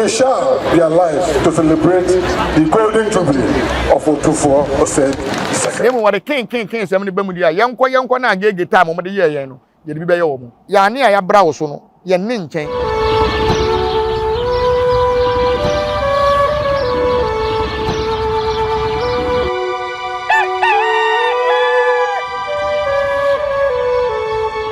We shall be alive to celebrate the golden jubilee of Otumfuo Osei Na II. mmom wɔde ken ken ken nsɛm no ba mu deɛ a, yɛnkɔ yɛnkɔ na ageege time a wɔde yɛɛ yɛn no, yɛde bi bɛyɛ wɔn. Yɛn ane a yɛabra wo so no, yɛn nne nkyɛn.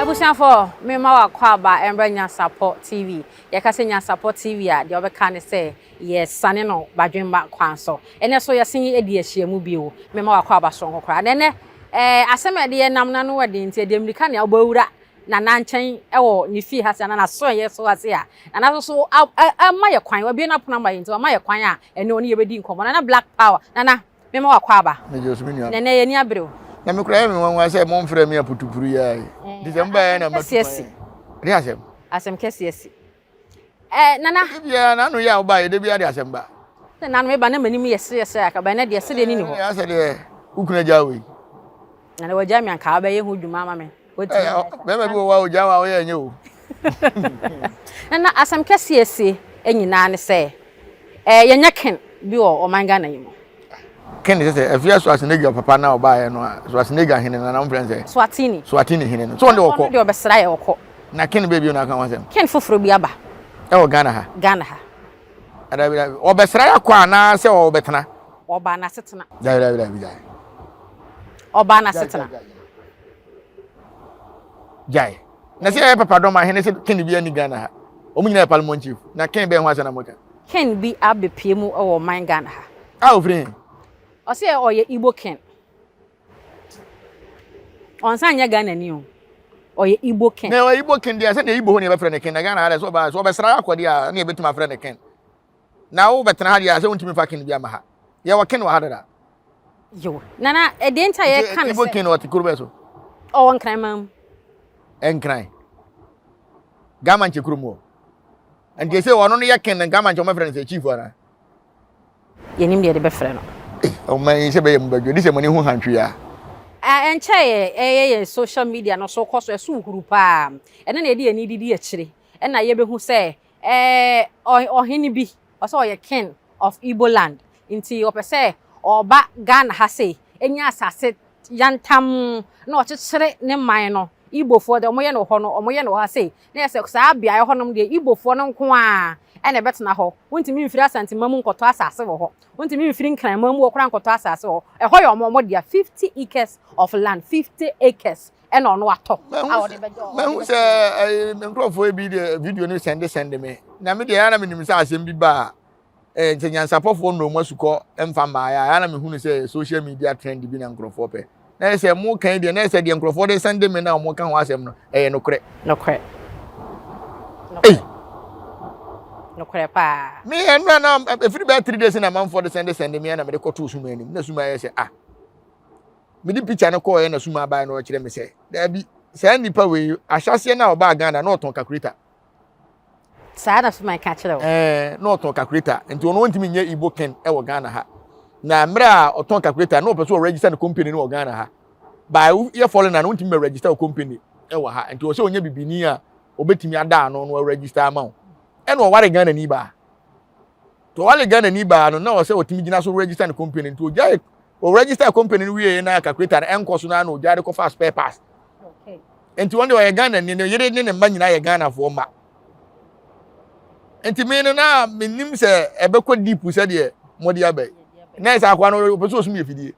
Abusuafoɔ, mema wo akwaaba mmra Nyansapɔ TV. Yɛka sɛ Nyansapɔ TV a, deɛ wobɛka ne sɛ yɛsane no badwemma kwan so. Ɛnɛ so yɛsen adi ahyiamu bio. Mema wo akwaaba soronko koraa. Na ɛnɛ, eh, asɛm a ɛde yɛn nam no ano wɔ den nti, ɛde mmirika nea wobɛwura Nana nkyɛn wɔ ne fie ha se anaa n'asoɛeɛ so ha se a, Nana nso so ama yɛ kwan, wabue n'apono ama yɛn nti wama yɛ kwan a ɛne ɔne yɛbɛdi nkɔmmɔ. Nana Black Power, Nana, mema wo akwaaba. Megye wo so me nua. Na ɛnɛ yɛn ani abere o. Na me koraa ɛyɛ me nwanwa sɛ momfrɛ me aputupuru yi ara yi. Nti sɛ mobaeɛ na matu kwan. Ɛde asɛm. Asɛm kɛseɛ asi. Eh, Nana. Da biara n'ano yɛ a wobaeɛ da biara de asɛm ba. Sɛ nano meba na m'anim yɛ seresere akaba ɛnɛ deɛ sedeɛ ni ni hɔ. Asɛ deɛ wo kunu agya wo yi. Nana wagya me anka wobɛyɛ ho dwuma ama me. Bɛrima bi wɔ hɔ a ogya wo a woyɛ ɛnyɛ o. Nana asɛm kɛseɛ asie nyinaa ne sɛ eh, yɛnyɛ ken bi wɔ ɔman Ghana yi mu. Ken sɛ sɛ afia Schwarzenegger papa na ɔbaeɛ no a Schwarzenegger hene no na wɔmfrɛ no sɛ Swatini. Swatini hene no so ɔno deɛ ɔkɔ. Ɔno deɛ ɔbɛsra yɛ ɔkɔ. Na ken bɛɛ bio na aka ho asɛm. Ken foforɔ bi aba. Ɛwɔ Ghana ha. Ghana ha. Dabi dabi ɔbɛsra yɛ akɔ anaa sɛ ɔbɛtena. Ɔbaa n'asetena. Dabi dabi dabi gyae. Ɔbaa n'asetena. Gyae. Na sɛ yɛ papa dɔm ahene sɛ ken bi ani Ghana ha. Wɔn nyinaa yɛ parliament chief. Na ken bɛn ho asɛm na moka. Ken bi abɛpue mu wɔ ɔman Ghana ha. A ofiri he? Ɔse ɔyɛ Igbo ken. Ɔnsan nyɛ Ghana ni o. Ɔyɛ Igbo ken. Na ɔyɛ Igbo ken deɛ sɛdeɛ Igbo hɔ ne yɛbɛfrɛ no ken na Ghana ha deɛ sɛ ɔba sɛ ɔbɛsra akɔ deɛ a ne yɛbɛtumi afrɛ no ken. Na wobɛtena ha deɛ a sɛ wontumi fa ken bi ama ha. Yɛwɔ ken wɔ ha dada. Yo, Nana, ɛdeɛ nti a yɛka ne sɛ. Igbo ken ɔte kuro bɛɛ so? Ɔwɔ Nkran man mu. Nkran. Gama nkyɛ kurom hɔ. Nti sɛ ɔno no yɛ ken na Gama nkyɛ wɔmɛfrɛ no sɛ chief anaa? Yɛnim deɛ yɛde bɛfrɛ no. Ɔman yi sɛ bɛyɛ mu badwo de sɛ mo ani ho hantwi a. Ɛnkyɛeɛ ɛyɛ yɛn social media no so kɔ so ɛso huru paa. Ɛno na yɛde yɛn ani didi akyire ɛna yɛbɛhu sɛ ɔhene bi ɔsɛ ɔyɛ king of Igbo land nti ɔpɛ sɛ ɔba Ghana ha sei nya asase yantam na ɔkyekyere ne man no Igbofoɔ deɛ wɔyɛ no wɔ hɔ no wɔyɛ no wɔ ha sei na yɛ sɛ saa beaeɛ hɔnom deɛ Igbofoɔ no nko ara na ɛbɛtena hɔ. Wontumi mfiri Asanteman mu nkɔtɔ asase wɔ hɔ. Wontumi mfiri Nkranman mu hɔ koraa nkɔtɔ asase wɔ hɔ. Ɛhɔ yɛ wɔn wɔn dea. 50 acres of land, 50 acres ɛna ɔno atɔ a ɔde bɛgye ɔde Mahu sɛ ɛɛ nkurɔfoɔ bi deɛ video no sɛnde sɛnde me na me deɛ ɛyɛ na menim sɛ asɛm bi ba a Eh, nti nyansapɔfoɔ nnɔ mu asukɔ mfa mmaeɛ a, ɛa na mehunu sɛ social media trend bi na nkurɔfoɔ pɛ. Na ɛyɛ sɛ mo kan deɛ, na ɛyɛ sɛ deɛ nkurɔfoɔ de sɛnde me na wɔn ka ho asɛm no, ɛyɛ nokorɛ. Nokorɛ. Ei! Nokorɛ paa. Me ɛno na ɛfiri bɛyɛ 3 days na amanfoɔ de sɛnde sɛnde me na mede kɔtoo suma anim. Na suma ayɛ sɛ ah. Mede picture no kɔɔɛ na suma abaeɛ na ɔkyerɛ me sɛ, daabi, saa nipa wei ahyɛaseɛ no a ɔbaa Ghana na ɔtɔn calculator. Saa na Suman ka kyerɛ wo. Ɛɛ na ɔtɔn calculator nti ɔno ɔntumi nyɛ Igbo ken wɔ Ghana ha. Na mmerɛ a ɔtɔn calculator na ɔpɛ sɛ ɔregister ne company no wɔ Ghana ha. By yɛ foreigner no wontumi bɛ register wo company wɔ ha nti ɔsɛ ɔnyɛ bibini a ɔbɛtumi ada ano na ɔregister ama wo. Ɛna ɔware Ghana ni baa. Nti ɔware Ghana ni baa no na ɔsɛ ɔtumi gyina so register ne company nti ɔgyae o register company no wie na calculator no ɛnkɔ so na na ogya de kɔfa spare parts nti wɔn de ɔyɛ Ghana ni ne yere ne ne mma nyinaa yɛ Ghanafoɔ mma nti me no na menim sɛ ɛbɛkɔ deep sɛdeɛ mode aba yi na ɛsɛ akoa no ɔpɛ sɛ ɔsum yɛ fidie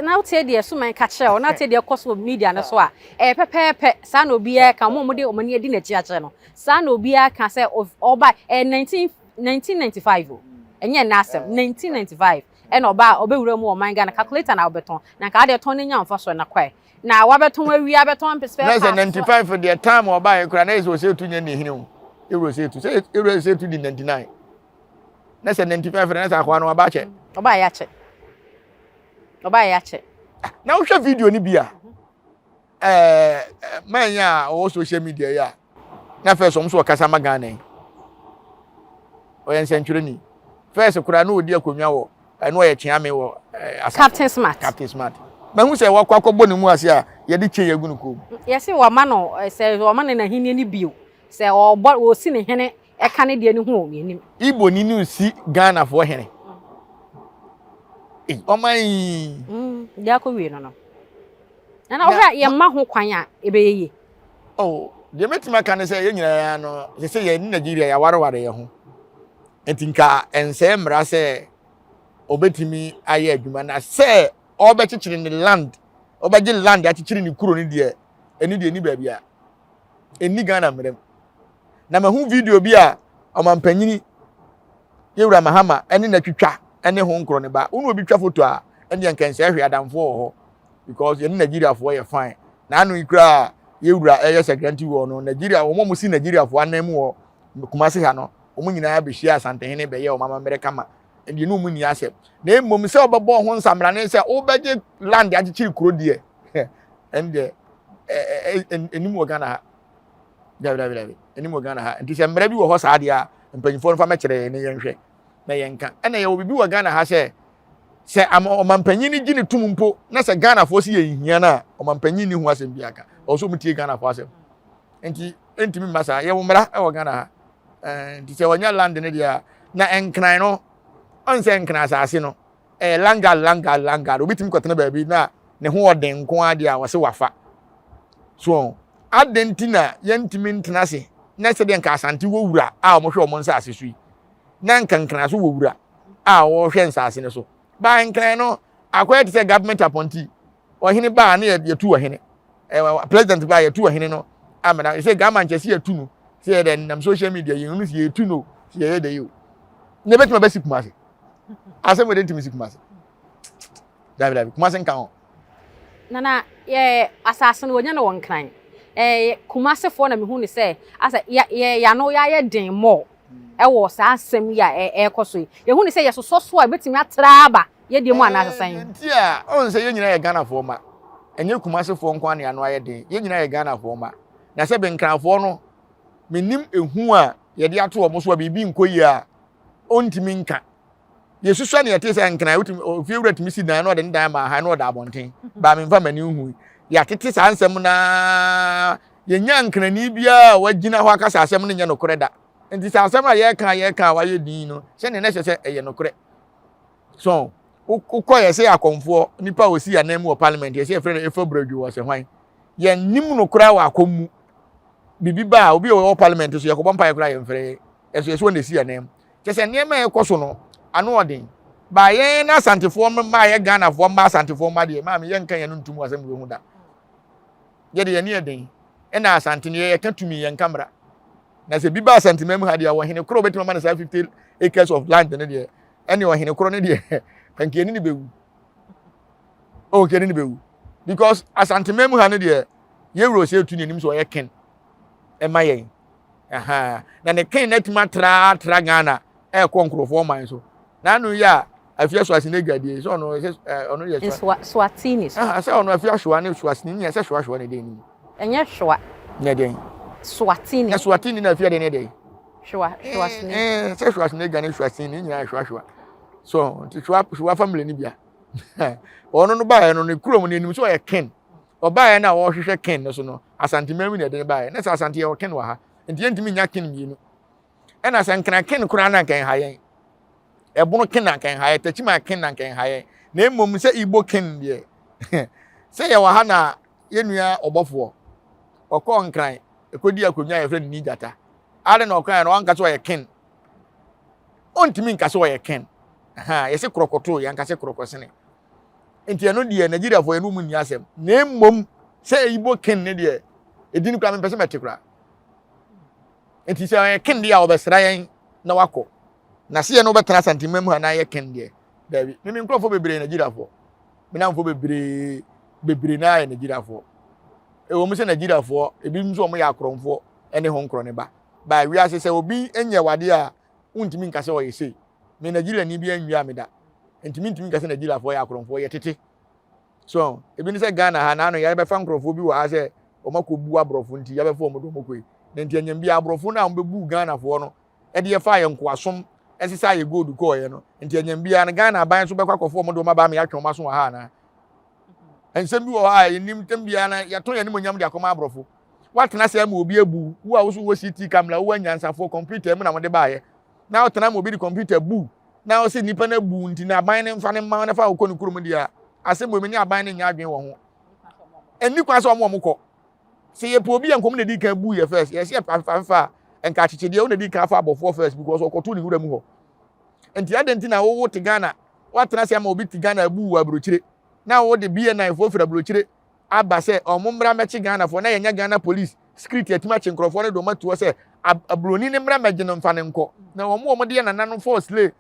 na wotie deɛ suman ka kyerɛ wo na wotie deɛ ɛkɔ so wɔ media no so a ɛyɛ pɛpɛɛpɛ saa na obiara ka wɔn a wɔde wɔn ani adi n'akyi akyerɛ no saa na obiara ka sɛ ɔba ɛyɛ 19 1995 o ɛnyɛ ɛnɛ asɛm 1995 Ɛna ɔbaa ɔbɛwura mu wɔ ɔman Ghana calculator na wobɛtɔn na nka adeɛ tɔn no nya mfasoɔ na kɔɛ na wabɛtɔn awie abɛtɔn spare parts. Na sɛ 95 deɛ time ɔbaeɛ koraa na yɛ sɛ ɔsɛ tu nyɛ ne hene o ewura ɔsɛ tu sɛ ewura ɔsɛ tu di 99 na sɛ 95 na sɛ akoa no waba akyɛ. Ɔbaa yɛ akyɛ ɔbaa yɛ akyɛ. Na wohwɛ video no bi a ɛɛ man yi a ɔwɔ social media yi a na first wɔn nso ɔkasa ma Ghana yi ɔyɛ nsɛntwerɛni first koraa na ɔdi akonnwa wɔ ɛno ɔyɛ kyeame wɔ ɛɛ asa Captain Smart Captain Smart mahu sɛ wakɔ akɔbɔ ne mu ase a yɛde chain agu ne kɔn mu. Yɛsi wɔma no sɛ wɔma no n'ahenni no bio sɛ ɔbɔ ɔsi ne hene. ɛka ne deɛ no ho o, yɛnim. Igbo ni no si Ghana foɔ hene. Ei, ɔman yi. Mm, deɛ akɔ wie no no. Nana, wohwɛ a yɛmma ho kwan a ɛbɛyɛ yie? Oh, deɛ mɛtumi aka ne sɛ yɛn nyinaa no, sɛ sɛ yɛn ne Nigeria yɛawareware yɛn ho. Nti nka ɛnsɛe mmara sɛ ɔbɛtumi ayɛ adwuma na sɛ ɔbɛkyekyere ne land, ɔbɛgye land akyekyere ne kuro no deɛ, ɛno deɛ ɛni baabi a ɛnni Ghana mmara mu. Na mahu video bi a ɔmampanyini Yɛwura Mahama ɛne n'atwitwa ɛne ho nkorɔ ne ba. Wo ne obi twa foto a, ɛndeɛ nka nsɛe hwee adamfoɔ wɔ hɔ because yɛne Nigeriafoɔ yɛ fine. Na ano yi koraa yɛwura ɛyɛ Sagranti wɔ no, Nigeria, wɔn a wɔsi Nigeriafoɔ anan mu wɔ Kumasi ha no, wɔn nyinaa bɛhyia Asantehene bɛyɛ wɔn amammerɛ kama. Ɛndeɛ ne wɔn nni asɛm. Na mmom sɛ wɔbɛbɔ ho nsamrane sɛ wobɛgye land akyekyere kuro deɛ, ɛndeɛ ɛnim wɔ Ghana ha. Dabi dabi dabi, ɛnim wɔ Ghana ha. Nti sɛ mmara bi wɔ hɔ saa deɛ a, mpanyinfoɔ no fa mɛkyerɛ yɛn ne yɛnhwɛ na yɛnka. Ɛna yɛwɔ biribi wɔ Ghana ha sɛ sɛ ɔmampanyin no gye ne tom mpo na sɛ Ghanafoɔ si yɛn hia no a, ɔmampanyin ni ho asɛm bi aka. Ɔwɔ sɛ wɔn tie Ghanafoɔ asɛm. Nti ɛntumi mma saa. Yɛwɔ mmara wɔ Ghana ha. Nti sɛ wɔnya land no deɛ a, na nkran no, ɔnsɛ nkran asase no. Ɛyɛ langal langal langal. Obi tumi kɔtena baabi na ne ho ɔden nko ara deɛ a wɔse wafa. So adɛn nti na yɛntumi ntena ase na sɛdeɛ nka Asante wɔ wura a wɔhwɛ wɔn nsase so yi, na nka Nkran so wɔ wura a wɔhwɛ nsase no so. Baa Nkran no, akɔyɛ te sɛ government appointee. Ɔhene baa ne yɛtu ɔhene. President baa yɛtu ɔhene no amena. Sɛ Ghana nkyɛ sɛ yɛtu no, sɛ yɛdɛ nam social media yɛhunu sɛ yɛtu no, sɛ yɛyɛ dɛ yi o. Na ebɛtumi abɛsi Kumase. Asɛm wɔ de ntumi si Kumase. Dabi dabi, Kumase nka ho. Nana, yɛ asase no wɔnya no wɔ Nkran. Ɛɛ Kumasefoɔ na mehu ne sɛ asɛ yɛ yɛ yano yɛayɛ den mɔ ɛwɔ saa asɛm yi a ɛrekɔ so yi. Yɛhu ne sɛ yɛsosɔ so a ebɛtumi atra aba yɛdeɛ mu anaa sɛn? Nti a ɔn sɛ yɛn nyinaa yɛ Ghanafoɔ ma. Ɛnyɛ Kumasefoɔ nko ara na yɛano ayɛ den. Yɛn nyinaa yɛ Ghanafoɔ ma. Na sɛ Nkranfoɔ no, menim ehu a yɛde ato wɔn so a biribi nkɔ yie a, ɔntumi nka. Yɛsusua ne yɛte sɛ nkran wotumi ofie wura tumi si dan na ɔde ne dan ma ha na ɔda abɔnten baa memfa m'ani nhu. Yɛatete saa nsɛm naa yɛnya nkrani biara a wagyina hɔ aka sɛ asɛm no nyɛ nokorɛ da. Nti sɛ asɛm a yɛka a yɛka a wayɛ din no sɛdeɛ na ɛsɛ sɛ ɛyɛ nokorɛ. So wokɔ yɛ sɛ akɔmfoɔ nipa a ɔsi anan mu wɔ parliament yɛ sɛ yɛfrɛ no Efa Buradwo wɔ sɛ hwan yɛnnim no koraa wɔ akɔm mu. Biribi ba a obi a ɔwɔ parliament so yɛkɔbɔ mpaeɛ koraa yɛmfrɛ yɛn. Ɛso yɛ sɛ wɔn na esi anan mu. Kyɛ sɛ nneɛma a ɛkɔ so no, ano ɔden. Ba yɛn na Asantefoɔ mma yɛ Ghanafoɔ mma Asantefoɔ mma deɛ, maame yɛnka yɛn no ntum wɔ asɛm wei ho da. Yɛde yɛn yɛ den. Ɛna Asante no yɛka tumi yɛnka mmara. Na sɛ bi ba Asante mu ha deɛ, ɔhene korɔ obɛtumi ama no saa 50 acres of land no deɛ, ɛne ɔhene korɔ no deɛ, nka yɛne no bɛwu. Oh, nka yɛne no bɛwu. Because Asante mu ha no deɛ, yɛwura ɔsɛ tu n'anim sɛ ɔyɛ ken ɛma yɛn. Ahaa. Na ne ken no atumi atra atra Ghana ɛrekɔ nkurɔfoɔ ɔman so. Na ano yi a afia Swasini adwadie sɛ ɔno sɛ ɔno yɛ Swa Swatini. Aha sɛ ɔno afia Swa ne Swasini nyɛ sɛ Swa Swa ne den nim. Ɛnyɛ Swa. Nyɛ den. Swatini. Na Swatini na afia de ne den. Swa Swasini. Eh sɛ Swasini adwa ne Swasini ne nyinaa Swa Swa. So nti Swa Swa family ne bia. Ɔno no baeɛ no ne kurom no anim sɛ ɔyɛ ken. Ɔbaeɛ no a ɔrehwehwɛ ken no so no, Asante man mu na ɛde no baeɛ. Na sɛ Asante yɛwɔ ken wɔ ha, nti yɛntumi nya ken mmienu. Ɛna sɛ Nkran ken koraa na anka ɛnha yɛn. Ɛbono ken na anka ɛnha yɛn, Techiman ken na anka ɛnha yɛn. Na mmom sɛ Igbo ken deɛ, sɛ yɛwɔ ha na yɛn nua ɔbɔfoɔ, ɔkɔɔ Nkran, ɛkɔdi akonnwa a yɛfrɛ no Nigyata. Ade na ɔkaeɛ no, wanka sɛ ɔyɛ ken. Ɔntumi nka sɛ ɔyɛ ken. Yɛse korɔkɔtoo, yɛnka sɛ korɔkɔsene. Nti ɛno deɛ Nigeriafoɔ yɛne wɔn nni asɛm. Na mmom sɛ Igbo ken ne deɛ, ɛdi no koraa mempɛ sɛ mɛte koraa. Nti sɛ ɔyɛ ken deɛ a ɔbɛsra yɛn na wakɔ. Na sɛ yɛne wobɛtena Asantema mu ha na ayɛ ken deɛ, daabi. Me me nkurɔfoɔ bebree Nigeriafoɔ. Me namfoɔ bebree bebree na ayɛ Nigeriafoɔ. Ɛwɔ mu sɛ Nigeriafoɔ, ebi nso wɔn yɛ akorɔmfoɔ ne ho nkorɔ ne ba. Ba wiase sɛ obi nyɛ wadeɛ a, wontumi nka sɛ ɔyɛ sei. Me Nigeriani bi anwia me da. Nti mentumi nka sɛ Nigeriafoɔ yɛ akorɔmfoɔ, yɛ tete. So, ebi ne sɛ Ghana ha, naano yɛbɛfa nkurɔfoɔ bi wɔ ha sɛ wɔn akɔbu aborɔfo nti yɛbɛfa wɔn de wɔn kɔ yi. Na nti anyam bi aborɔfo no a wɔbɛbu Ghanafoɔ no de yɛfaa yɛn nkoasom ɛsesa yɛ gold kɔɔeɛ no. Nti anyam biara no Ghana aban nso bɛkɔ akɔfo wɔn de wɔn aba ama yɛatwe wɔn aso wɔ ha anaa? Nsɛm bi wɔ hɔ a yɛnim tɛm biara na yɛtɔn yɛn animuonyam de akɔma aborɔfo. Woatena ase ama obi abu wo a wo so wɔ CT camera, wowɔ anyansafoɔ, computer mu na mode baeɛ. Na wotena ama obi de computer bu na ɔsɛ nipa no abu nti na aban no mfa no mma no fa wokɔ ne kurom deɛ a, asɛm wɔ mu ne aban no nyɛ adwene wɔ ho. Ɛnni kwan sɛ ɔmo ɔmo kɔ. Sɛ yɛpɛ obi a nkɔm na edi kan bu yɛ first, yɛsɛ yɛ afefa a, nka akyekyedeɛ wo na edi kan afa abɔfoɔ first because ɔkɔto ne wura mu hɔ. Nti adɛn nti na wowo te Ghana, woatena ase ama obi te Ghana abu wɔ aburokyire, na wode BNI foɔ firi aburokyire aba sɛ ɔmo mmra mmɛkye Ghanafoɔ na yɛnyɛ Ghana police security atumi akye nkurɔfoɔ no de wɔn ato hɔ sɛ aburoni no mmra mmɛgye no mfa no nkɔ. Na wɔn a wɔde yɛ nananom fɔɔ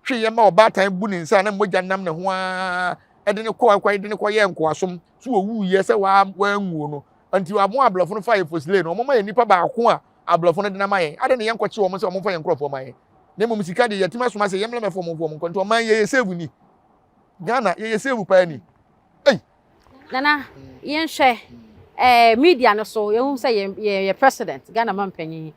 twe yɛ ma ɔbaatan bu ne nsa a na mogya nam ne ho ara de no kɔ akɔ de no kɔyɛ nkoasom so wɔwuiɛ sɛ wanwuo no. Nti wɔn aborɔfo no fa yɛ fosile no, wɔn ma yɛ nipa baako a aborɔfo no de no ama yɛn. Adɛn na yɛnkɔkye wɔn sɛ wɔmfa yɛn nkurɔfoɔ ma yɛn? Na mmom sika deɛ yɛatumi asoma sɛ yɛmmra mmɛfa wɔn mfa wɔn nkɔ. Nti ɔman yɛyɛ save ni. Ghana yɛyɛ save paa ni. Ei! Nana, yɛnhwɛ eh, media no so, yɛhu sɛ yɛn yɛ president, Ghana mampanyin,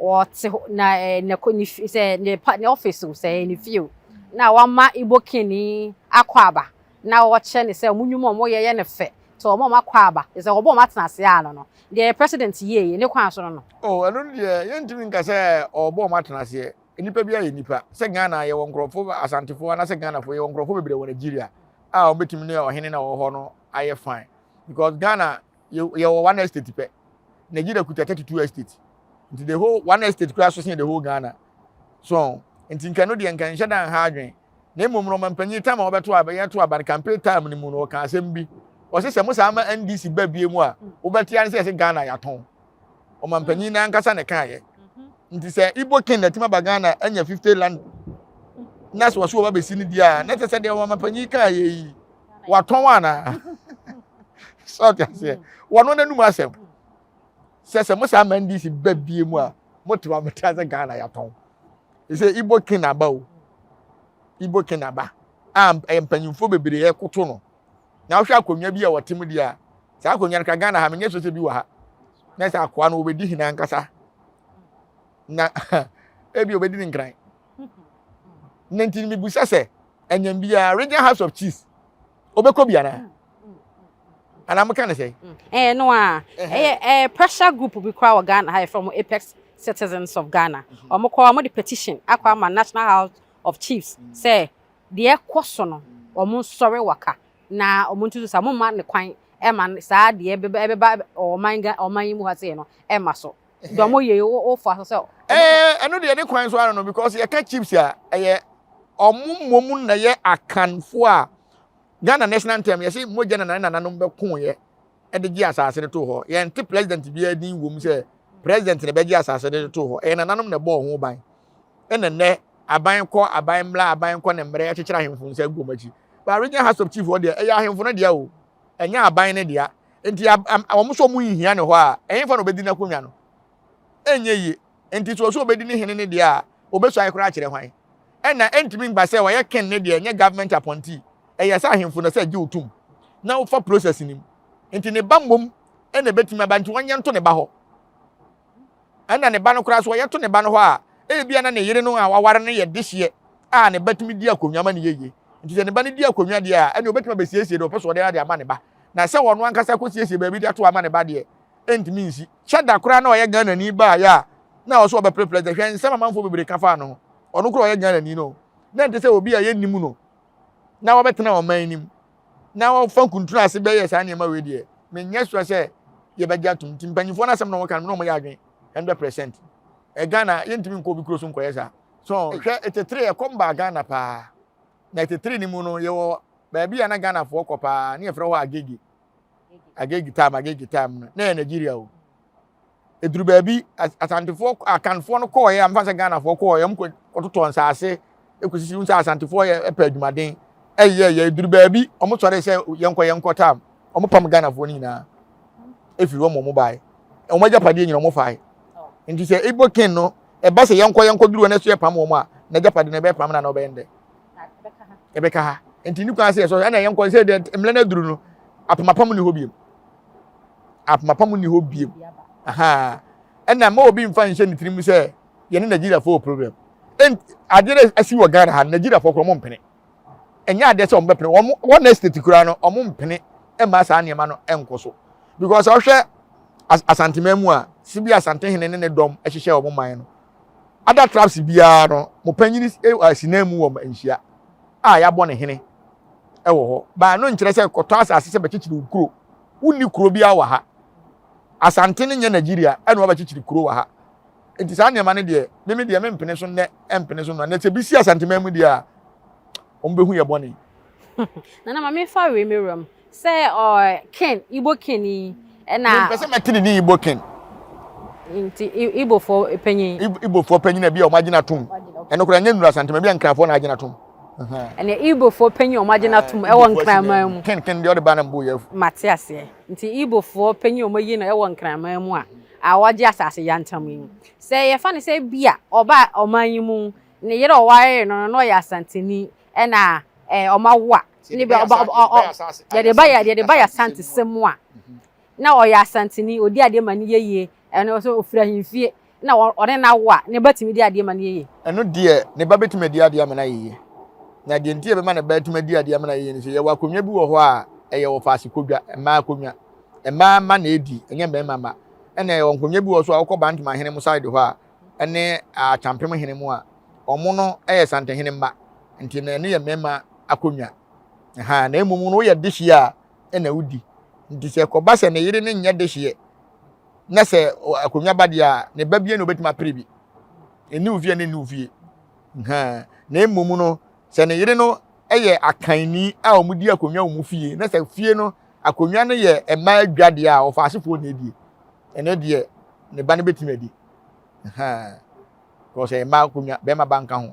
ɔte hɔ na eh, ne ne sɛ ne pa ne office o, sɛ ne fie o, na wama Igbo king akɔ aba, na ɔkyerɛ ne sɛ wɔn nnwuma a wɔyɛ yɛ no fɛ, nti wɔn a wɔakɔ aba, sɛ wɔbɔ wɔn atena ase a no no, deɛ president yie ne kwan so no no. Oh, ɛno no deɛ yɛntumi nka sɛ ɔrebɔ wɔn atena aseɛ. Nnipa bi ayɛ nnipa. Sɛ Ghana yɛwɔ nkurɔfoɔ Asantefoɔ anaasɛ Ghanafoɔ yɛwɔ nkurɔfoɔ bebree wɔ Nigeria a wɔbɛtumi ne ɔhene na ɔwɔ hɔ no ayɛ fine because Ghana yɛwɔ one estate pɛ. Nigeria kuta 32 estate. Nti the whole one estate kura so sen the whole Ghana. So nti nka no deɛ nka nhyɛ da nha adwen. Na mmom no ɔmampanyin time a wɔbɛto aba yɛto aba no campaign time no mu no ɔka asɛm bi. Ɔse sɛ mo saa ma NDC ba bie mu a wobɛte ane sɛ yɛse Ghana yɛatɔn. Ɔmampanyin no ankasa na ɛkaeɛ. Nti sɛ Igbo king na ɛtumi aba Ghana anya 50 land na sɛ wɔso wɔba bɛsi no deɛ a na kyerɛ sɛ deɛ ɔmampanyin kaeɛ yi watɔn anaa? Sɛ ɔte aseɛ. Wɔno n'anum asɛm. Sɛ sɛ mo saa ma NDC ba bie mu a mote wa mote ase Ghana yɛatɔn. Sɛ Igbo king aba o. Igbo king aba a mpanyinfoɔ bebree ɛkoto no. Na wohwɛ akonnwa bi a wɔte mu deɛ a saa akonnwa no ka Ghana ha menyɛ so sɛ bi wɔ ha. Na sɛ akoa no wɔbɛdi hene ankasa. Na ebi obɛdi ne nkran. Na nti mebusa sɛ ɛnyɛm biara Regional House of Chiefs obɛkɔ bi anaa? Anaa moka ne sɛ? Ɛɛ no a ɛyɛ ɛɛ pressure group bi koraa wɔ Ghana ha yɛfrɛ wɔn Apex Citizens of Ghana. Wɔn kɔ wɔn de petition akɔ ama National House of Chiefs sɛ deɛ ɛkɔ so no wɔn nsɔre waka na wɔn ntutu sa wɔn mma ne kwan ɛma saa deɛ ɛbɛba ɛbɛba ɔman Ga ɔman yi mu ha sei no ɛma so. Deɛ wɔn yɛ yi wo fa so sɛ. Ɛɛ ɛno deɛ ne kwan so ano no because yɛka chiefs a ɛyɛ wɔn mmom na yɛ Akanfoɔ a Ghana national anthem yɛse mogya na nane nananom bɛkoeɛ de gye asase no too hɔ. Yɛnte president biara din wom sɛ president na ɛbɛgye asase no de too hɔ. Ɛyɛ nananom na ɛbɔɔ ho ban. Ɛna nnɛ aban kɔ aban mmra aban kɔ ne mmerɛ akyekyere ahemfo nsa agu wɔn akyi. But regional house of chief hɔ deɛ ɛyɛ ahemfo no dea o. Ɛnyɛ aban no dea. Nti wɔn nso wɔn nhia ne hɔ a ɛhefa na ɔbɛdi n'akonnwa no? Ɛnyɛ yie. Nti sɛ ɔsɛ ɔbɛdi ne hene ne deɛ a ɔbɛsuae koraa akyerɛ hwan? Ɛna ɛntumi mba sɛ ɔyɛ ken ne deɛ ɛnyɛ government appointee. Ɛyɛ sɛ ahemfo na sɛ gye wo tom na wofa process no mu. Nti ne ba mmom ɛna ɛbɛtumi aba nti wɔnyɛ nto ne ba hɔ. Ɛna ne ba no koraa so wɔyɛ to ne ba no hɔ a ebia na ne yere no a waware no yɛ dehyeɛ a ne ba tumi di akonnwa ma no yɛ yie. Nti sɛ ne ba no di akonnwa deɛ a ɛne ɔbɛtumi abɛsiesie deɛ ɔpɛ sɛ ɔde ade ama ne ba. Na sɛ ɔno ankasa kɔsiesie baabi de ato ama ne ba deɛ ɛntumi nsi. Kyɛ da koraa na ɔyɛ Ghanani baeɛ a na ɔsɛ ɔbɛpere president. Hwɛ nsɛm amanfoɔ bebree ka faa no ho. Ɔno koraa ɔyɛ Ghanani no. Na ɛnte sɛ obi a yɛnnim no na wabɛtena ɔman no mu na wɔfa nkuntunu ase bɛyɛ saa nneɛma wei deɛ menyɛ sure sɛ yɛbɛgye atom. Nti mpanyinfoɔ no asɛm na wɔka no na wɔyɛ adwene 100%. Ɛ Ghana yɛntumi nkɔ obi kuro so nkɔyɛ saa. So hwɛ etetere ɛkɔm baa Ghana paa. Na etetere no mu no yɛwɔ baabi a na Ghanafoɔ kɔ paa ne yɛfrɛ hɔ Agege. Agege time Agege time no na yɛ Nigeria o. Eduru baabi Asantefoɔ Akanfoɔ no kɔɔeɛ a mfa sɛ Ghanafoɔ kɔɔeɛ wɔn kɔtotɔ nsaase ekosisi nsa Asantefoɔ yɛ ɛpɛ adwumaden ɛyɛ yɛ eduru baabi wɔn sɔre sɛ yɛnkɔ yɛnkɔ tam wɔn pam Ghanafoɔ no nyinaa efiri wɔn wɔn baeɛ wɔn agyapadeɛ nyinaa wɔn fae nti sɛ Igbo king no ɛba sɛ yɛnkɔ yɛnkɔ duru wɔn ɛso yɛ pam wɔn a n'agyapadeɛ no ɛbɛyɛ pam na na ɔbɛyɛ ndɛ ɛbɛka ha nti ne kwan sɛ yɛsɔ ɛna yɛnkɔ sɛ deɛ mmerɛ no aduru no apamapam ni hɔ biem apamapam ni hɔ biem ɛna ma obi nfa nhyɛ ne tirim sɛ yɛne Nigeriafoɔ wɔ problem adeɛ no asi wɔ Ghana ha Nigeriafoɔ koraa wɔn mpene ɛnyɛ adeɛ sɛ wɔn bɛpene wɔn wɔn estate koraa no wɔn mpene ɛma saa nneɛma no ɛnkɔ so because ɔhwɛ. Asanteman mu a, se bi Asantehene ne ne dɔm hyehyɛ wɔn man no, other tribes biara no, mo panyin si nan mu wɔ nhyia a yɛabɔ ne hene wɔ hɔ. Baa no nkyerɛ sɛ kɔtɔ asase sɛ bɛkyekyere wo kuro. Wonni kuro biara wɔ ha. Asante no nyɛ Nigeria ɛna wabɛkyekyere kuro wɔ ha. Nti saa nneɛma no deɛ, meme deɛ mempene so nnɛ, ɛmpene so nnora. Na sɛ bi si Asanteman mu deɛ a, wɔn bɛhu yɛ bɔne. Nana ma memfa wei mewura mu. Sɛ ɔ ken, Igbo ken yi ɛna. Mempɛ sɛ mɛte ne din Igbo ken. Nti Igbofoɔ panyin. Igbofoɔ panyin a bi a wɔn agyina tom. Ɛno koraa nyɛ Nuru Asante ma bi a Nkranfoɔ na agyina tom. Ɛnna Igbofoɔ panyin a wɔn agyina tom ɛwɔ Nkraman mu. Ken ken deɛ ɔde ba na mbo yɛ afu. Mate aseɛ. Nti Igbofoɔ panyin a wɔn ayi no ɛwɔ Nkraman mu a a wɔagye asase yantam yi. Sɛ yɛfa no sɛ bi a ɔba ɔman yi mu ne yere a ɔwaree no no na ɔyɛ Asanteni ɛna ɛɛ wɔn awo a ne bɛ ɔba ɔ yɛde ba yɛ yɛde ba yɛ asantesɛm mu a na ɔyɛ asanteni odi adeɛ ma ne yɛ yie ɛno nso ofiri ahemfie na ɔne n'awo a ne ba tumi di adeɛ ma ne yɛ yie. Ɛno deɛ ne ba bɛtumi adi adeɛ ama no ayɛ yie na deɛ nti yɛbɛma ne ba atumi adi adeɛ ama no ayɛ yie no sɛ yɛwɔ akonnwa bi wɔ hɔ a ɛyɛ wɔfaase kodwa mmaa akonnwa mmaa mma na ɛdi ɛnyɛ mmarima mma ɛna yɛwɔ nkonnwa bi wɔ so a wokɔ Bantama hene mo side hɔ a ɛne Akyampem hene mu a wɔn no yɛ Santehene mma nti na ɛno yɛ mmarima akonnwa ha na mmom no woyɛ dehyeɛ a ɛna wodi nti sɛ kɔba sɛ ne yere no nyɛ dehyeɛ na sɛ akonnwa ba deɛ a ne ba bie na obɛtumi apere bi ɛni wo fie ne ɛni wo fie ha na mmom no sɛ ne yere no yɛ akanni a wɔn di akonnwa wɔn fie na sɛ fie no akonnwa no yɛ mmaa adwa deɛ a ɔfa asefoɔ na edie ɛno deɛ ne ba no bɛtumi adi kɔ sɛ mmaa akonnwa bɛrima ba nka ho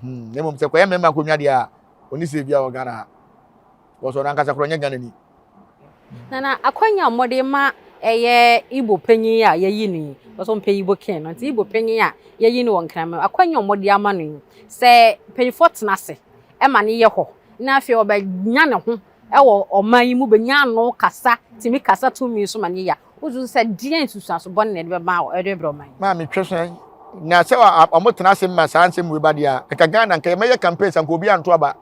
hmm. Na mmom sɛ kɔyɛ mmarima akonnwa deɛ a ɔne sɛ bia wɔ Ghana ha kɔ sɛ ɔno ankasa korɔ nyɛ Ghana ni. Nana akwanya a wɔde ma ɛyɛ Igbo panyin a yɛyi no yi wɔsɛ ɔmpɛ Igbo king no nti Igbo panyin a yɛyi no wɔ Nkraman akwanya a wɔde ama no yi sɛ mpanyinfoɔ tena ase ɛma no yɛ hɔ na afei ɔbɛnya ne ho wɔ ɔman yi mu bɛnya ano kasa tumi kasa tumi so ma no yɛ a, wosusu sɛ deɛn nsusuanso bɔne na ɛde bɛma ɛde bɛbrɛ ɔman yi? Maame twe so na sɛ wɔn tena ase ma saa nsɛm wei ba deɛ a, nka Ghana nka yɛmɛyɛ campaign sɛ nka obi anto aba